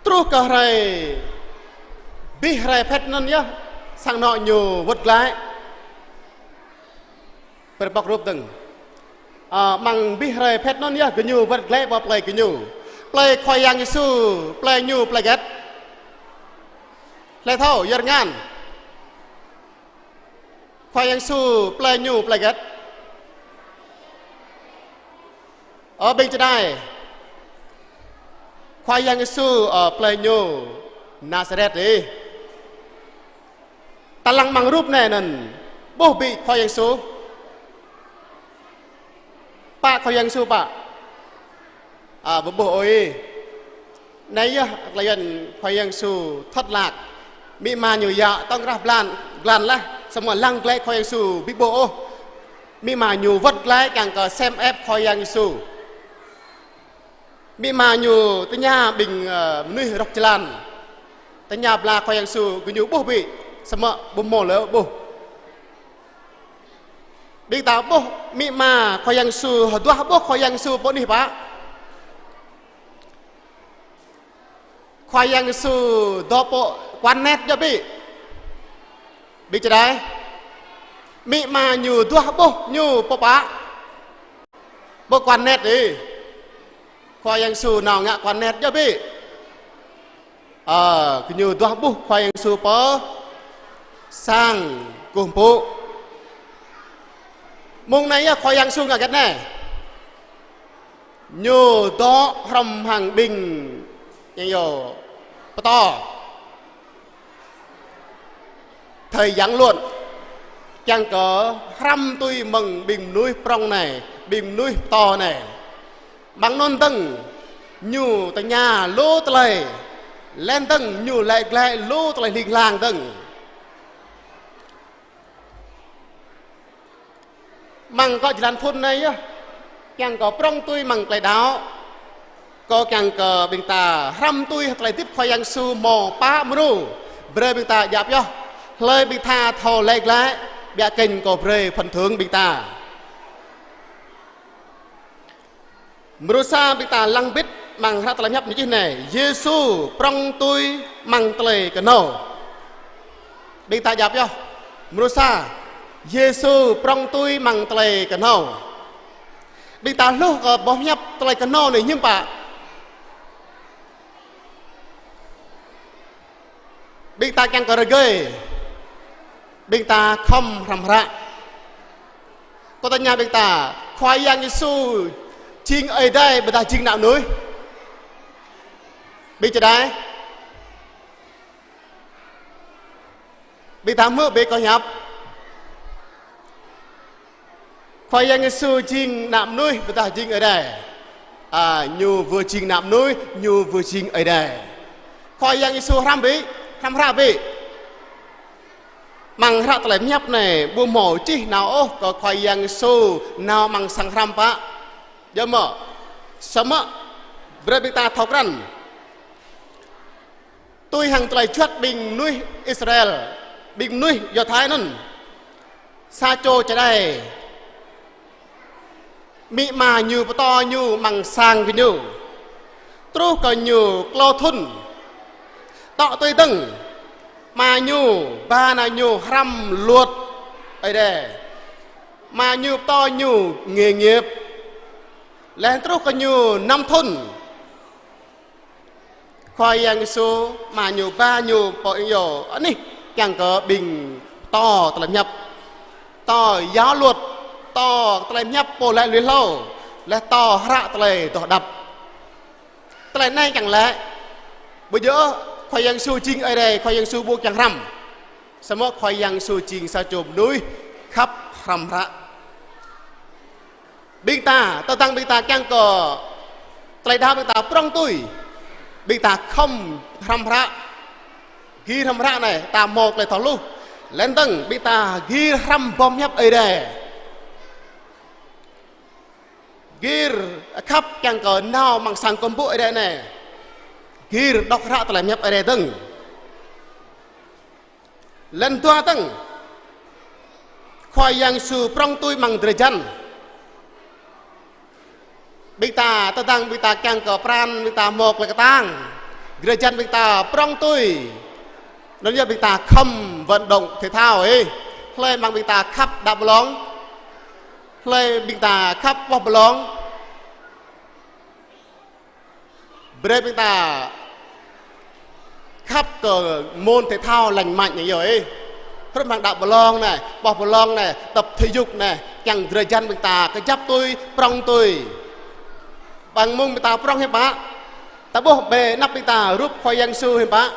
Truh kơ hrơi, abih hrơi phĕt anŭn yơh, sang anŏ ñu wơ̆t glaĭ. Pơrơpŏk rup dơ̆ng. A, amăng abih hrơi phĕt anŭn yơh gơñu wơ̆t glaĭ pơ plơi gơñu. Plơi Khua Yang Yêsu, plơi ñu, plơi hơget? Hlơi thâo, yơr ngan. Khua Yang Yêsu, plơi ñu, plơi hơget? Ơ ƀing čơđai. Khua Yang Yêsu, ơ, plơi ñu Nazaret ih. Ta lăng amăng rup anai anŭn, ƀuh ƀĭ Khua Yang Yêsu? Pă Khua Yang Yêsu pă? A, ƀu ƀuh ôh ih. Anai yơh tơlơi Khua Yang Yêsu thâo laĭ. Amĭ ama ñu yă tŏng krah blan, blan laih, samơ̆ lăng glaĭ Khua Yang Yêsu ƀu ƀuh ôh. Amĭ ama ñu wơ̆t glaĭ kiăng kơ sem ĕp Khua Yang Yêsu. Amĭ ama ñu tơña ƀing, ơ, mơnuih rŏk jơlan. Tơña bla Khua Yang Yêsu, gơñu ƀuh ƀĭ, samơ̆ ƀu hmâo hlơi ƀuh. Ƀing ta ƀuh amĭ ama Khua Yang Yêsu, hơduah ƀuh Khua Yang Yêsu pơ anih pă? Khua Yang Yêsu dŏ pơ quán net yơh ƀĭ. Ƀing čơđai. Amĭ ama ñu hơduah ƀuh ñu pơ pă? Pơ quán net ih. Khua Yang Yêsu nao ngă quán net yơh ƀĭ. Ơ, gơñu hơduah ƀuh Khua Yang Yêsu pơ sang kơkuh pơpŭ. Mơ̆ng anai yơh Khua Yang Yêsu ngă hơget anai? Ñu dŏ hrŏm hăng ƀing, yang yơh, pơtô. Thầy giảng luật, kiăng kơ hrăm tui mơ̆ng ƀing mơnuih prŏng anai, ƀing mơnuih pơtô anai. Amăng anŭn dơ̆ng, ñu tơña lu tơlơi, laih dơ̆ng ñu laĭ glaĭ lu tơlơi hling hlang dơ̆ng. Amăng kơ jơlan phŭn anai yơh, kiăng kơ prŏng tui amăng tơlơi đaŏ. Kâo kiăng kơ ƀing ta hrăm tui tơlơi hơdip Khua Yang Yêsu hmâo pă mrô. Brơi ƀing ta djă̱ pioh. Hlơi ƀing ta thâo laĭ glaĭ, biă kĕnh kâo brơi phần thưởng ƀing ta. Mrô sa ƀing ta lăng bĭt amăng hră tơlơi pơhiăp anai čih anai, Yêsu prŏng tui amăng tơlơi kơnâo. Ƀing ta djă̱ pioh. Mrô sa, Yêsu prŏng tui amăng tơlơi kơnâo. Ƀing ta hluh kơ boh pơhiăp tơlơi kơnâo anai hiư̆m pă? Ƀing ta kiăng kơ rơgơi. Ƀing ta khŏm hrăm hră. Kâo tơña ƀing ta, Khua Yang Yêsu jing Ơi Adai ƀôdah jing ană mơnuih? Ƀing čơđai. Ƀing ta hmư̆ ƀĕ kâo hiăp. Khua Yang Yêsu jing ană mơnuih ƀôdah jing Ơi Adai? A, ñu vừa jing ană mơnuih, ñu vừa jing Ơi Adai. Khua Yang Yêsu hrăm ƀĭ, hrăm hră ƀĭ. Amăng hră tơlơi pơhiăp anai, ƀu hmâo čih nao ôh kơ Khua Yang Yêsu nao amăng sang hrăm pă. Yơh mơ̆, samơ̆, brơi ƀing ta thâo krăn. Tui hăng tơlơi juăt ƀing mơnuih Israel, ƀing mơnuih Yôdhai anŭn. Sa čô čơđai. Amĭ ama ñu pơtô ñu amăng sang gơñu. Truh kơ ñu klâo thŭn. Tŏ tui dơ̆ng. Ama ñu, ba ană ñu hrăm luật Ơi Adai. Ama ñu pơtô ñu nghề nghiệp. Laih truh kơ ñu năm thŭn. Khua Yang Yêsu, ama ñu ba ñu pơ ing yơh anih kiăng kơ ƀing pơtô tơlơi pơhiăp. Pơtô giáo luật, pơtô tơlơi pơhiăp pô laĭ lui hlâo, laih pơtô hră tơlơi adoh đăp. Tơlơi anai kiăng laĭ. Ƀu djơ̆ Khua Yang Yêsu jing Ơi Adai, Khua Yang Yêsu ƀu kiăng hrăm. Samơ̆ Khua Yang Yêsu jing sa čô mơnuih khăp hrăm hră. Ƀing ta, tơdang ƀing ta kiăng kơ tơlơi đaŏ ƀing ta prŏng tui. Ƀing ta khŏm hrăm hră. Gir hrăm hră anai, ta hmâo tơlơi thâo hluh. Laih dơ̆ng, ƀing ta gir hrăm boh pơhiăp Ơi Adai. Gir khăp kiăng kơ nao amăng sang kơkuh pơpŭ Ơi Adai anai. Gir đŏk hră tơlơi pơhiăp Ơi Adai dơ̆ng. Laih dua dơ̆ng, Khua Yang Yêsu prŏng tui amăng drơi jăn. Ƀing ta, tơdang ƀing ta kiăng kơ pran, ƀing ta hmâo tơlơi kơtang. Drơi jăn ƀing ta prŏng tui. Anŭn yơh ƀing ta khŏm vận động thể thao ih. Hlơi amăng ƀing ta khăp đá bóng. Hlơi ƀing ta khăp ƀuh bóng. Brơi ƀing ta khăp kơ môn thể thao lành mạnh anai yơh ih. Hrup hăng đăo bơlông anai, ƀuh bơlông anai, tập thể dục anai, kiăng drơi jăn ƀing ta kơjăp tui, prŏng tui. Ƀăng mông ƀing ta prŏng hiư̆m pă. Ta ƀuh ƀơi anăp ƀing ta rup Khua Yang Yêsu hiư̆m pă.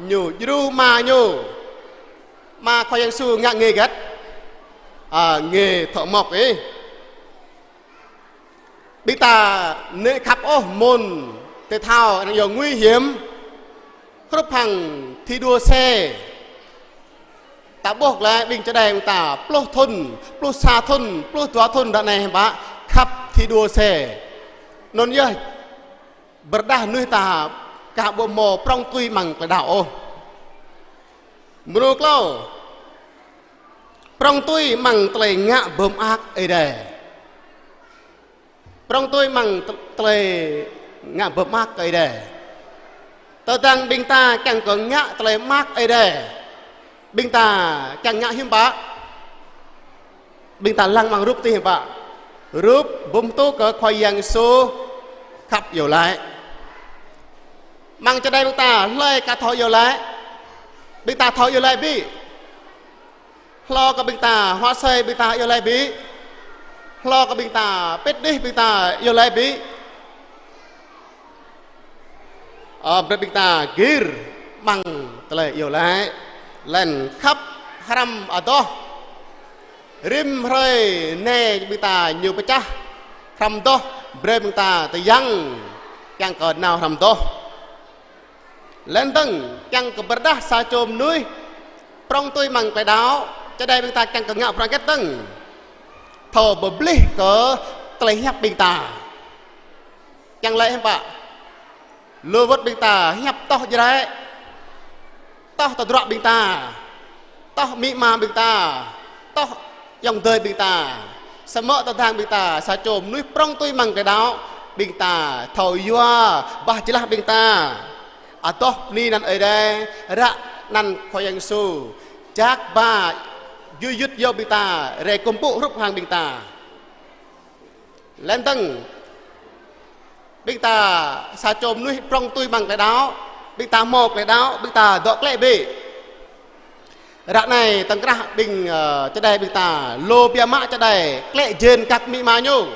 Ñu djru Ama ñu. Ama Khua Yang Yêsu ngă nghề hơget? A, nghề thợ mộc ih. Ƀing ta nĕ khăp ôh môn thể thao anai yơh nguy hiểm. Hrup hăng thi đua xe. Ta ƀuh glaĭ ƀing čơđai ƀing ta pluh thŭn, pluh sa thŭn, pluh dua thŭn ră anai hiư̆m pă khăp thi đua xe. Anŭn yơh pơrơđah mơnuih ta ka ƀu hmâo prŏng tui amăng tơlơi đaŏ ôh. Mrô klâo. Prŏng tui amăng tơlơi ngă bơmơak Ơi Adai. Prŏng tui amăng tơ-, tơlơi ngă bơmơak Ơi Adai. Tơdang ƀing ta kiăng kơ ngă tơlơi mơak Ơi Adai, ƀing ta kiăng ngă hiư̆m pă? Ƀing ta lăng amăng rup tih hiư̆m pă? Rup bum tŭ kơ Khua Yang Yêsu khăp iâu laĭ. Amăng čơđai ƀing ta hlơi ka thâo iâu laĭ? Ƀing ta thâo iâu laĭ ƀĭ. Hlâo kơ ƀing ta huă asơi ƀing ta iâu laĭ ƀĭ. Hlâo kơ ƀing ta pĭt đih ƀing ta iâu laĭ ƀĭ. Ơ, brơi ƀing ta gir amăng tơlơi iâu laĭ. Laih anŭn khăp hrăm adoh. Rĭm hrơi anai ƀing ta ñu pơčah hrăm adoh, brơi ƀing ta tơyăng kiăng kơ nao hrăm adoh. Laih dơ̆ng, kiăng kơ pơrơđah sa čô mơnuih prŏng tui amăng tơlơi đaŏ, čơđai ƀing ta kiăng kơ ngă bruă hơget dơ̆ng. Thâo pơplih kơ tơlơi hiăp ƀing ta. Kiăng laĭ hiư̆m pă? Lu wơ̆t ƀing ta hiăp toh Jrai, toh tơdruă ƀing ta, toh amĭ ama ƀing ta, toh ayŏng adơi ƀing ta. Samơ̆ tơdang ƀing ta sa čô mơnuih prŏng tui amăng tơlơi đaŏ, ƀing ta thâo yua bah jơlah ƀing ta. Adoh bơni anăn Ơi Adai, ră anăn Khua Yang Yêsu. Jak ba djơ̆ yua ƀing ta, rai kơkuh pơpŭ hrup hăng ƀing ta. Laih dơ̆ng, ƀing ta sa čô mơnuih prŏng tui amăng tơlơi đaŏ, ƀing ta hmâo tơlơi đaŏ, ƀing ta dŏ klĕ ƀĭ. Ră anai tơ̆ng krah ƀing, ơ, čơđai ƀing ta, lu biă mă čơđai, klĕ jên kăk amĭ ama ñu.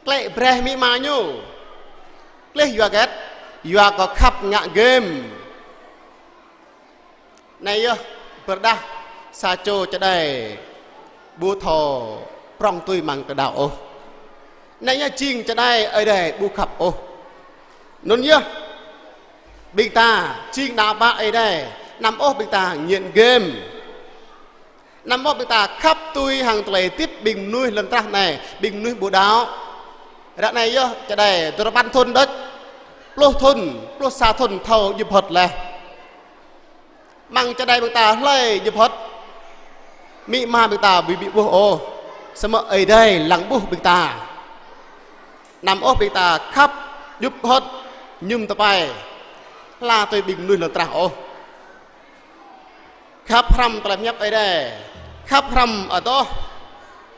Klĕ braih amĭ ama ñu. Klĕ yua hơget? Yua kơ khăp ngă game. Anai yơh pơrơđah sa čô čơđai ƀu thâo prŏng tui amăng tơlơi đaŏ ôh. Anai yơh jing čơđai Ơi Adai ƀu khăp ôh. Anŭn yơh ƀing ta jing ană bă Ơi Adai, anăm ôh ƀing ta nghiện game. Anăm ôh ƀing ta khăp tui hăng tơlơi hơdip ƀing mơnuih lŏn tơnah anai, ƀing mơnuih ƀu đaŏ. Ră anai yơh čơđai duarơpăn thŭn đôč, pluh thŭn, pluh sa thŭn thâo djŭp hơ̆t laih. Amăng čơđai ƀing ta hlơi djŭp hơ̆t? Amĭ ama ƀing ta ƀu ƀĭ ƀuh ôh. Samơ̆ Ơi Adai lăng ƀuh ƀing ta. Anăm ôh ƀing ta khăp djŭp hơ̆t mơñum tơpai hla tui ƀing mơnuih lŏn tơnah ôh. Khăp hrăm tơlơi pơhiăp Ơi Adai. Khăp hrăm adoh.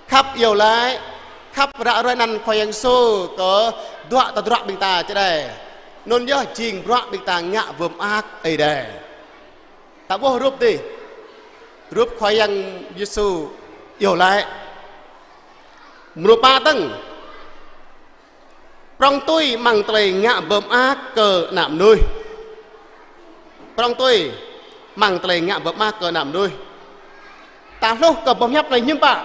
Khăp iâu laĭ. Khăp ră ruai anăn Khua Yang Yêsu kơ duă tơdruă ƀing ta čơđai. Anŭn yơh jing bruă ƀing ta ngă bơmơak Ơi Adai. Ta ƀuh rup dih. Rup Khua Yang Yêsu iâu laĭ. Mrô pă dơ̆ng. Prŏng tui amăng tơlơi ngă bơmơak kơ ană mơnuih. Prŏng tui amăng tơlơi ngă bơmơak kơ ană mơnuih. Ta hluh kơ boh hiăp anai hiư̆m pă.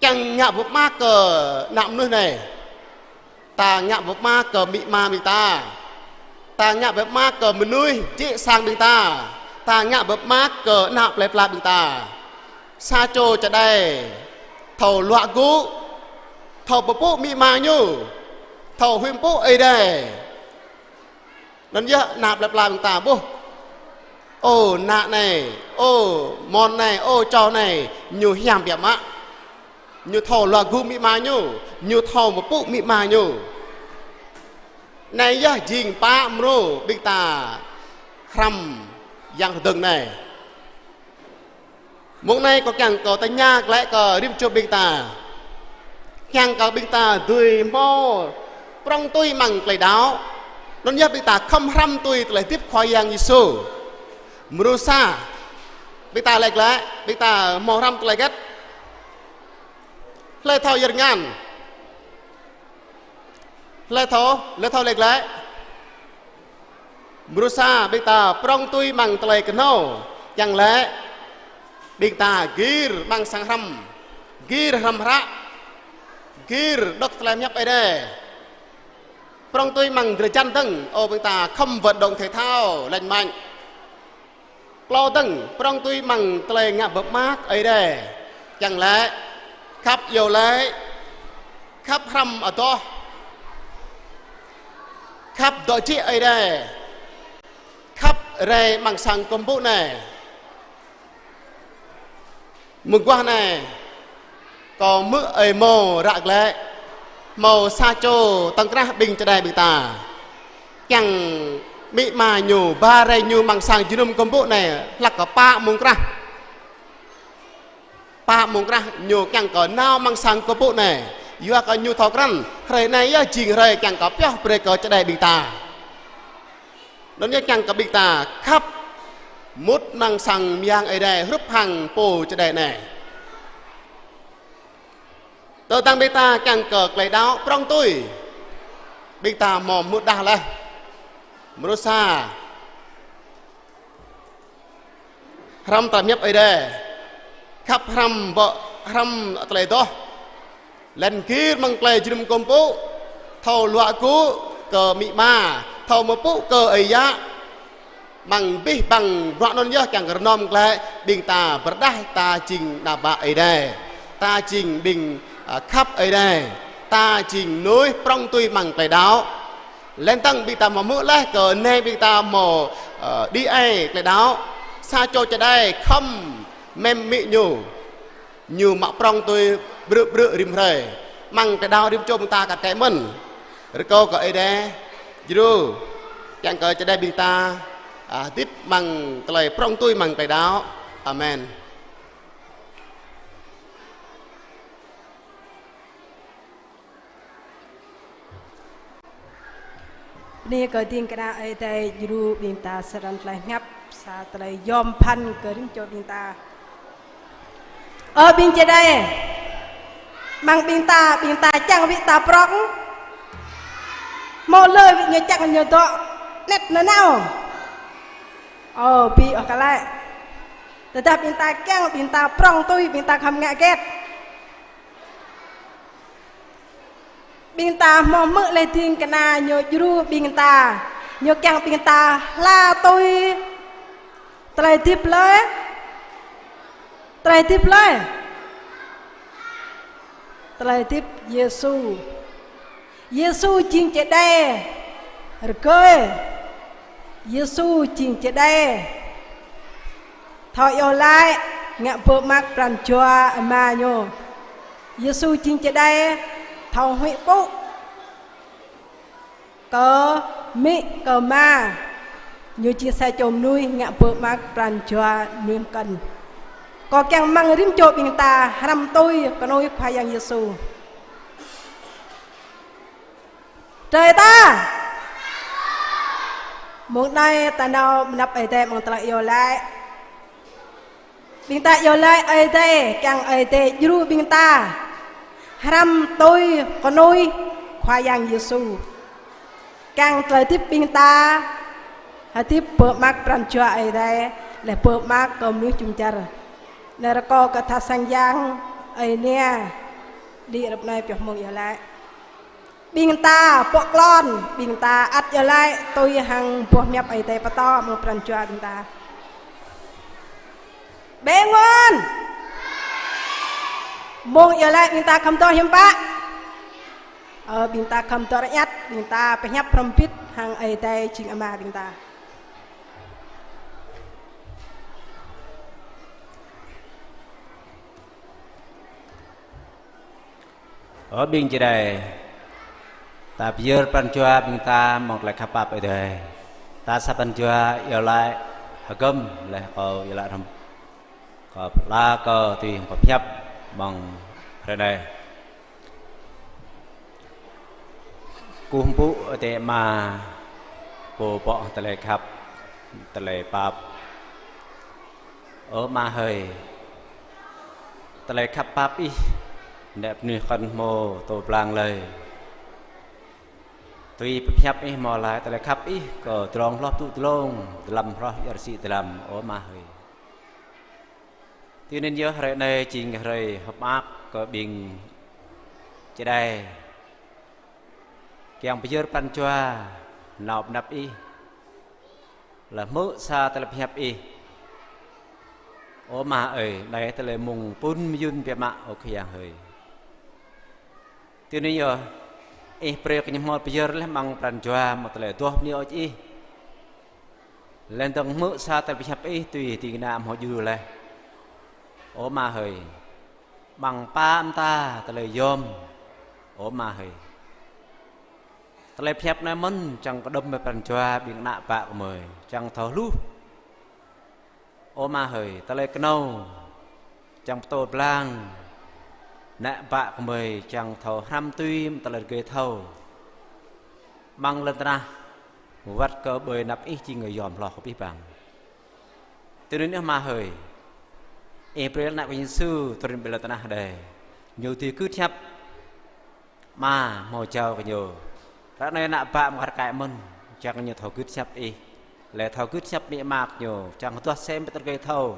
Kiăng ngă bơmơak kơ ană mơnuih anai. Ta ngă bơmơak kơ amĭ ama ƀing ta. Ta ngă bơmơak kơ mơnuih jĕ sang ƀing ta. Ta ngă bơmơak kơ ană plơi pla ƀing ta. Sa čô čơđai thâo luă gŭ, thâo pơpŭ amĭ ama ñu, thâo huĭ pŭ Ơi Adai. Anŭn yơh ană plơi pla ƀing ta ƀuh. Ô, ană anai, ô, mơ̆n anai, ô, čô anai, ñu hiam biă mă. Ñu thâo luă gŭ amĭ ama ñu, ñu thâo pơpŭ amĭ ama ñu. Anai yơh jing pă mrô ƀing ta hrăm yang hơdơ̆ng anai. Mông anai kâo kiăng kơ tơña glaĭ kơ rĭm čô ƀing ta. Kiăng kơ ƀing ta dưi hmâo prŏng tui amăng tơlơi đaŏ. Anŭn yơh ƀing ta khŏm hrăm tui tơlơi hơdip Khua Yang Yêsu. Mrô sa, ƀing ta laĭ glaĭ, ƀing ta hmâo hrăm tơlơi hơget? Hlơi thâo yơr ngăn? Hlơi thâo, hlơi thâo laĭ glaĭ? Mrô sa, ƀing ta prŏng tui amăng tơlơi kơhnâo, kiăng lĕ ƀing ta gir amăng sang hrăm, gir hrăm hră, gir đŏk tơlơi pơhiăp Ơi Adai. Prŏng tui amăng drơi jăn dơ̆ng, ơ ƀing ta khŏm vận động thể thao lành mạnh. Klâo dơ̆ng, prŏng tui amăng tơlơi ngă pơmơak Ơi Adai. Kiăng lĕ, khăp iâu laĭ, khăp hrăm adoh, khăp dŏ jĕ Ơi Adai, khăp rai amăng sang kơkuh pơpŭ anai. Mơguah anai, kâo hmư̆ ơi Mô ră glaĭ, hmâo sa čô tŏng krah ƀing čơđai ƀing ta. Kiăng amĭ ama ñu, ba rai ñu amăng sang jơnum kơkuh pơpŭ anai, hlăk kơ pă mông krah. Pă mông krah ñu kiăng kơ nao amăng sang kơkuh pơpŭ anai. Yua kơ ñu thâo krăn, hrơi anai yơh jing hrơi kiăng kơ pioh brơi kơ čơđai ƀing ta. Anŭn yơh kiăng kơ ƀing ta khăp mŭt amăng sang mơyang Ơi Adai hrup hăng pô čơđai anai. Tơdang ƀing ta kiăng kơ tơlơi đaŏ prŏng tui, ƀing ta hmâo hmư̆ đah laih. Mrô sa, hrăm tơlơi pơhiăp Ơi Adai, khăp hrăm ƀô̆, hrăm tơlơi adoh. Lĕ gir amăng tơlơi jơnum kơkuh pơpŭ, thâo luă gŭ kơ amĭ ama, thâo pơpŭ kơ ơi yă. Amăng abih bang bruă anŭn yơh kiăng kơ rơnŏm glaĭ, ƀing ta pơrơđah ta jing ană bă Ơi Adai. Ta jing ƀing, a, khăp Ơi Adai. Ta jing mơnuih prŏng tui amăng tơlơi đaŏ. Lĕ tơdang ƀing ta hmâo hmư̆ laih kơ anai ƀing ta hmâo, ơ, đĭ ai tơlơi đaŏ. Sa čô čơđai khŏm mơ̆ng amĭ ñu. Ñu mă prŏng tui brư̆ brư̆ rĭm hrơi. Amăng tơlơi đaŏ rĭm čô ƀing ta kăt kĕ mơ̆n. Rơkâo kơ Ơi Adai djru kiăng kơ čơđai ƀing ta, a, hơdip amăng tơlơi prŏng tui amăng tơlơi đaŏ. Amen. Bơni kơ ding kơna Ơi Adai djru ƀing ta sơrăn tơlơi pơhiăp, sa tơlơi yom pơphan kơ rĭm čô ƀing ta. Ơ ƀing čơđai, amăng ƀing ta, ƀing ta čang wĭt ta prŏng. Hmâo hlơi wĭt ñu čang ñu dŏ anet nanao. Ơ, ƀu ôh kơ lĕ. Tơdah ƀing ta čang, ƀing ta prŏng tui, ƀing ta khŏm ngă hơget. Ƀing ta hmâo hmư̆ laih ding kơna ñu djru ƀing ta, ñu kiăng ƀing ta hla tui tơlơi hơdip hlơi? Tơlơi hơdip hlơi? Tơlơi hơdip Yêsu. Yêsu jing čơđai rơgơi. Yêsu jing čơđai thâo iâu laĭ, ngă pơmơak pran jua Ama ñu. Yêsu jing čơđai thâo huĭ pŭ kơ amĭ kơ ama. Ñu jing sa čô mơnuih ngă pơmơak pran jua mơnuih mơkăn. Kâo kiăng mơ̆ng rĭm čô ƀing ta hrăm tui kơnuih Khua Yang Yêsu. Trơi ta. Mông anai ta nao mơnăp Ơi Adai mơ̆ng tơlơi iâu laĭ. Ƀing ta iâu laĭ Ơi Adai, kiăng Ơi Adai djru ƀing ta hrăm tui kơnuih Khua Yang Yêsu. Kiăng tơlơi hơdip ƀing ta hơdip pơmơak pran jua Ơi Adai, laih pơmơak kơ mơnuih jum dar. Anai rơkâo kơ tha sang yang Ơi Nia đĭ rơ̆p anai pioh mông iâu laĭ. Ƀing ta pŏk klon, ƀing ta ăt iâu laĭ tui hăng boh pơhiăp Ơi Adai pơtô mơ̆ng pran jua ƀing ta. Bê ngôn. Mông iâu laĭ ƀing ta khŏm dŏ hiam pă. Ơ, ƀing ta khŏm dŏ rơñăt, ƀing ta pơhiăp hrŏm hơbĭt hăng Ơi Adai jing Ama ƀing ta. Ơ ƀing čơđai, ta pơyơr pran jua ƀing ta mơ̆ng tơlơi khăp pap Ơi Adai. Ta sa pran jua iâu laĭ hơgŏm laih kâo iâu laĭ hrŏm. Kâo pơala kơ tui hăng pơhiăp mơ̆ng hrơi anai. Kơkuh pơpŭ Ơi Adai Ama, Pô pŏk tơlơi khăp, tơlơi pap. Ơ Ama hơi, tơlơi khăp pap Ih, ană mơnuih kŏn hmâo pơtô pơblang lơi. Tui pơhiăp Ih hmâo laĭ tơlơi khăp Ih kơ drong hloh tŭ dlông, dlăm hloh ia rơsĭ dlăm, ơ Ama hơi. Tui anŭn yơh hrơi anai jing hrơi hơ̆k mơak kơ ƀing čơđai. Kiăng pơyơr pran jua nao pơ anăp Ih. Laih hmư̆ sa tơlơi pơhiăp Ih. Ơ Ama ơi, anai tơlơi mơ̆ng pŭn mơyŭn biă mă ơ Khua Yang hơi. Tui anŭn yơh, Ih brơi kơ ñu hmâo pơyơr laih amăng pran jua mơ̆ng tơlơi adoh bơni hơơč Ih. Laih dơ̆ng hmư̆ sa tơlơi pơhiăp Ih tui ding kơna hmâo djru laih. Ơ Ama hơi, amăng pă mơta tơlơi yom. Ơ Ama hơi, tơlơi pơhiăp anai mơ̆n čang kơđŏm pran jua ƀing ană bă gơmơi, čang thâo hluh. Ơ Ama hơi, tơlơi kơnâo čang pơtô pơblang ană bă gơmơi, čang thâo hrăm tui mơ̆ng tơlơi rơgơi thâo. Amăng lŏn tơnah wơ̆t kơ ƀơi anăp Ih jing yom hloh kơ abih bang. Tui anŭn yơh Ama hơi, Ih brơi ană Ih Yêsu trŭn ƀơi lŏn tơnah adai. Ñu dưi gưt hiăp Ama hmâo jao kơ ñu. Ră anai ană bă mơ̆ng kar kaĭ mơ̆n, čang ñu thâo gưt hiăp Ih. Laih thâo gưt hiăp amĭ ama kơ ñu, čang adoh sem pơtơr rơgơi thâo.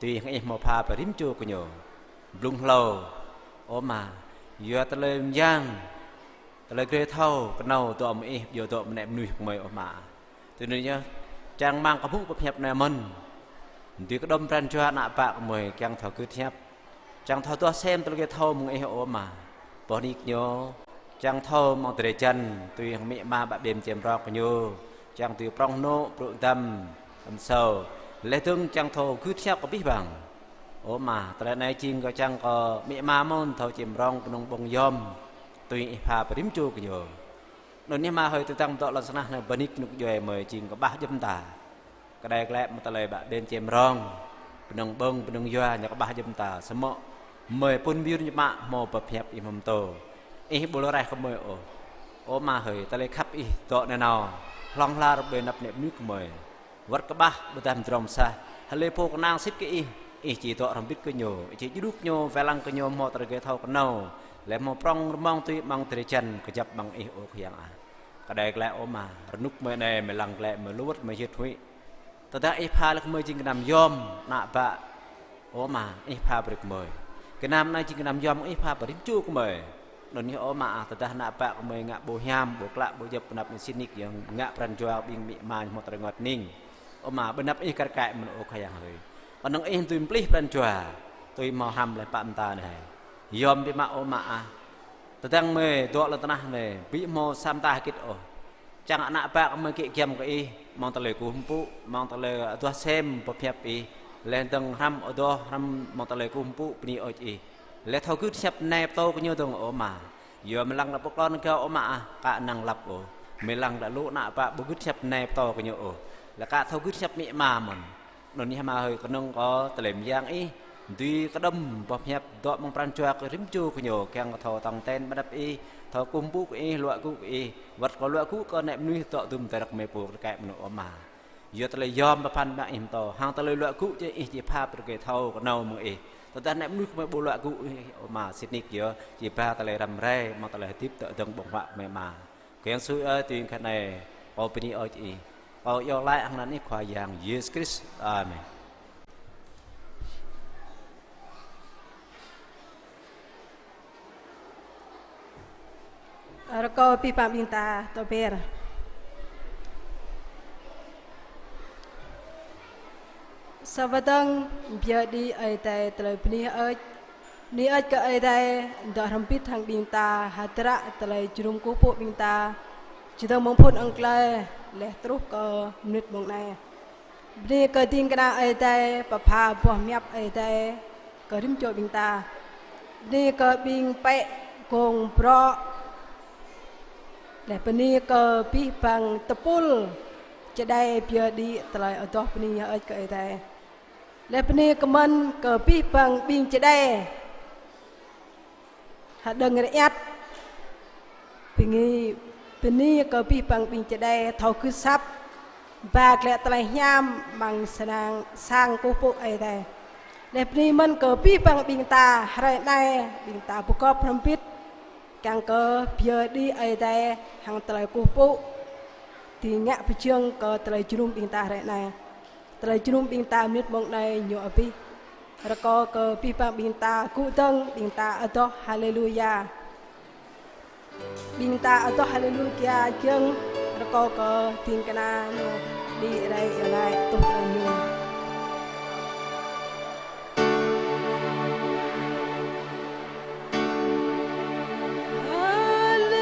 Tui hăng Ih hmâo pha pơrĭm čô kơ ñu. Blung hlâo, ơ Ama, yua tơlơi mơyang, tơlơi rơgơi thâo kơnâo dŏ mơ̆ng Ih, yua dŏ mơ̆ng ană mơnuih gơmơi, ơ Ama. Tui anŭn yơh, čang amăng kơ ƀuh pơhiăp anai mơ̆n. Dưi kơđŏm pran jua ană bă gơmơi kiăng thâo gưt hiăp. Čang thâo adoh sem tơlơi rơgơi thâo mơ̆ng Ih, ơ Ama. Boh nik ñu, čang thâo mơ̆ng drơi jăn, tui hăng amĭ ama bă ƀĕm čem rong kơ ñu. Čang tui prŏng hơnŭ, brŭ dăm, dăm sâu. Laih dơ̆ng čang thâo gưt hiăp kơ abih bang. Ơ Ama, tơlơi anai jing kơ čang kơ amĭ ama mơ̆n thâo čem rong kơnơ̆ng ƀơ̆ng yom. Tui Ih pha pơrĭm čô kơ ñu. Anŭn yơh Ama hơi, tơdang dŏ lŏn tơnah anai bơnik rơnŭk djuai gơmơi jing kơƀah djŏp mơta. Kơđai glaĭ mơ̆ng tơlơi bă ƀĕm čem rong, pơnơ̆ng ƀơ̆ng, pơnơ̆ng yua ñu kơƀah djŏp mơta, samơ̆ gơmơi pŭn mơyŭn biă mă hmâo pơhiăp Ih hmâo pơtô. Ih ƀu lŏ raih kơ gơmơi ôh. Ơ Ama hơi, tơlơi khăp Ih dŏ nanao hlŏng lar ƀơi anăp ană mơnuih gơmơi. Wơ̆t kơƀah ƀôdah mơdrŏng mơsah, hlơi pô kơnang sĭt kơ Ih, Ih či dŏ hrŏm hơbĭt kơ ñu, Ih či djru kơ ñu, wai lăng kơ ñu hmâo tơlơi rơgơi thâo kơnâo, laih hmâo prŏng rơmong tui amăng drơi jăn kơjăp amăng Ih, ơ Khua Yang ah. Kơđai glaĭ, ơ Ama, rơnŭk gơmơi anai gơmơi lăng glaĭ gơmơi lu wơ̆t gơmơi hơyơt huĭ. Tơdah Ih pha laih gơmơi jing gơnam yom ană bă, ơ Ama, Ih pha brơi gơmơi. Gơnam anai jing gơnam yom Ih pha brơi rĭm čô gơmơi. Anŭn yơh, ơ Ama ah, tơdah ană bă gơmơi ngă ƀu hiam, ƀu klă, ƀu djŏp, pơ anăp Ih sĭt nik yơh ngă pran jua ƀing amĭ ama ñu hmâo tơlơi rơngot hning. Ơ Ama, ƀơi anăp Ih kar kaĭ mơ̆n, ơ Khua Yang hơi. Kơnơ̆ng Ih dưi pơplih pran jua, tui hmâo hrăm laih pă mơta anai. Yom biă mă, ơ Ama ah. Tơdang gơmơi dŏ lŏn tơnah anai, ƀu hmâo sa mơta hơget ôh. Čang ană bă gơmơi kĭ giăm kơ Ih, amăng tơlơi kơkuh pơpŭ, amăng tơlơi adoh sem pơhiăp Ih, laih dơ̆ng hrăm adoh, hrăm amăng tơlơi kơkuh pơpŭ bơni hơơč Ih. Laih thâo gưt hiăp anai pơtô kơ ñu dơ̆ng, ơ Ama. Yua gơmơi lăng lăp pơklŏn kơ Ih, ơ Ama ah, ka năng lăp ôh. Gơmơi lăng lăp lu ană bă ƀu gưt hiăp anai pơtô kơ ñu ôh. Laih ka thâo gưt hiăp amĭ ama mơ̆n. Anŭn yơh Ama hơi, kơnơ̆ng kơ tơlơi mơyang Ih dưi kơđŏm boh pơhiăp dŏ amăng pran jua kơ rĭm čô gơñu, kiăng kơ thâo tong ten ƀơi anăp Ih, thâo kơkuh pơpŭ kơ Ih, luă gŭ kơ Ih, wơ̆t kơ luă gŭ kơ ană mơnuih dŏ dum tơdrăk mơ̆ng pô kơ kĕ mơnŭ, ơ Ama. Yua tơlơi yom pơphan mă Ih pơtô, hăng tơlơi luă gŭ či Ih či pha brơi kơ thâo kơnâo mơ̆ng Ih. Tơdah ană mơnuih gơmơi ƀu luă gŭ Ih, ơ Ama, sĭt nik yơh či ba tơlơi răm rai, mơ̆ng tơlơi hơdip dŏ dơ̆ng ƀơ̆ng huă gơmơi, Ama. Khua Yang Yêsu ơi, tui khă anai, kâo bơni hơơč Ih. Kâo iâu laĭ hăng anăn Ih Khua Yang Yêsu Krist. Amen. Rơkâo abih bang ƀing ta tŏ ber. Sa wơ̆t dơ̆ng, pơyơr đĭ Ơi Adai tơlơi bơni hơơč. Bơni hơơč kơ Ơi Adai, dŏ hrŏm hơbĭt hăng ƀing ta, hơdră tơlơi jơnum kơkuh pơpŭ ƀing ta, čơdơ̆ng mơ̆ng phŭn ăng tơlơi, laih truh kơ mơnit mông anai. Bơni kơ ding kơna Ơi Adai, pơpha boh pơhiăp Ơi Adai kơ rĭm čô ƀing ta. Bơni kơ ƀing pĕ gông brŏ. Laih bơni kơ abih bang tơpul čơđai pơyơr đĭ tơlơi adoh bơni hơơč kơ Ơi Adai. Laih bơni kơ mơ̆n kơ abih bang ƀing čơđai hơđơ̆ng rơiăt, bơngi Bơni kơ abih bang ƀing čơđai thâo gưt asăp, ba glaĭ tơlơi hiam amăng sang, sang kơkuh pơpŭ Ơi Adai. Laih bơni mơ̆n kơ abih bang ƀing ta hrơi anai, ƀing ta pơgop hrŏm hơbĭt, kiăng kơ pơyơr đĭ Ơi Adai hăng tơlơi kơkuh pơpŭ, dưi ngă pơjing kơ tơlơi jơnum ƀing ta hrơi anai. Tơlơi jơnum ƀing ta mơnit mông anai ñu abih. Rơkâo kơ abih bang ƀing ta gŭ dơ̆ng, ƀing ta adoh Haleluya. Ƀing ta adoh Haleluya kiăng, rơkâo kơ ding kơna ñu đĭ rai iâu laĭ tuh kơ ñu.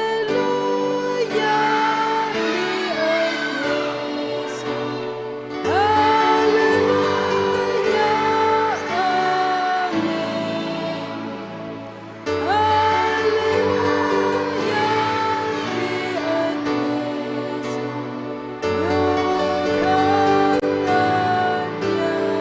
Haleluya, bơni Ơi Yêsu. Haleluya, amen. Haleluya, bơni Ơi Yêsu. Ñu khăp kơ ñu. Amen.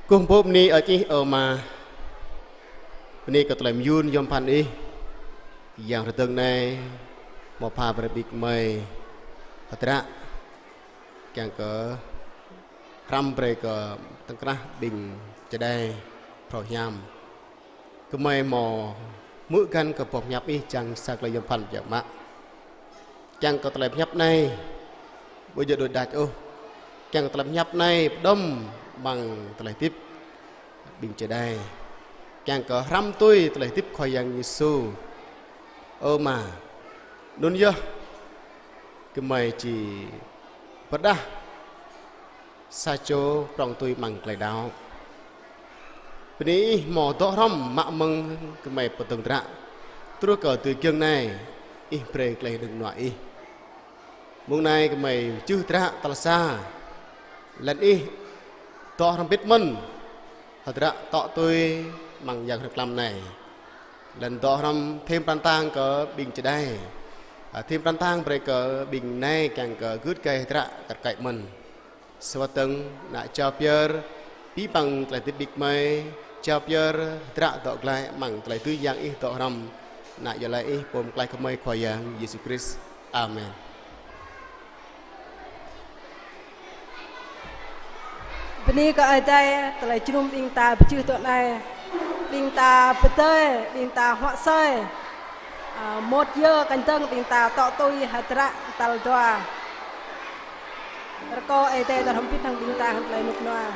Kơkuh pơpŭ bơni Ơi Adai Ih, ơ Ama. Bơni kơ tơlơi mơyun yom pơphan Ih, yang rơdơ̆ng anai, hmâo pha brơi ƀing gơmơi hơdră, kiăng kơ hrăm brơi kơ tơ̆ng krah ƀing čơđai phrâo hiam. Gơmơi hmâo hmư̆ găn kơ boh pơhiăp Ih čang sa tơlơi yom pơphan biă mă. Kiăng kơ tơlơi pơhiăp anai ƀu djơ̆ đôč đač ôh. Kiăng kơ tơlơi pơhiăp anai pơđŏm amăng tơlơi hơdip ƀing čơđai. Kiăng kơ hrăm tui tơlơi hơdip Khua Yang Yêsu. Ơ Ama, anŭn yơh gơmơi či pơrơđah sa čô prŏng tui amăng tơlơi đaŏ. Bơni Ih hmâo dŏ hrŏm mă mơ̆ng gơmơi pơdơ̆ng hơdră. Truh kơ tui giŏng anai, Ih brơi tơlơi hơđơ̆ng mơnuă Ih. Mông anai gơmơi čih hơdră tal sa. Laih anŭn Ih dŏ hrŏm hơbĭt mơ̆n hơdră tŏ tui amăng yang hrơi tlam anai. Laih anŭn dŏ hrŏm thêm pran tang kơ ƀing čơđai. A, thêm pran tang brơi kơ ƀing anai kiăng kơ gưt gai hơdră kăt kaĭ mơ̆n. Sơwơ̆t dơ̆ng, ană jao pơyơr abih bang tơlơi hơdip ƀing gơmơi, jao pơyơr hơdră dŏ glaĭ amăng tơlơi dưi Yang Ih dŏ hrŏm, ană iâu laĭ Ih pô pơklaih gơmơi Khua Yang Yêsu Krist. Amen. Bơni kơ Ơi Adai, tơlơi jơnum ƀing ta pơjưh tui anai, ƀing ta pơdơi, ƀing ta huă asơi. A, mŭt yơh kơnơ̆ng ƀing ta tŏ tui hơdră tal dua. Rơkâo Ơi Adai dŏ hrŏm hơbĭt hăng ƀing ta hăng tơlơi rơnŭk rơnua.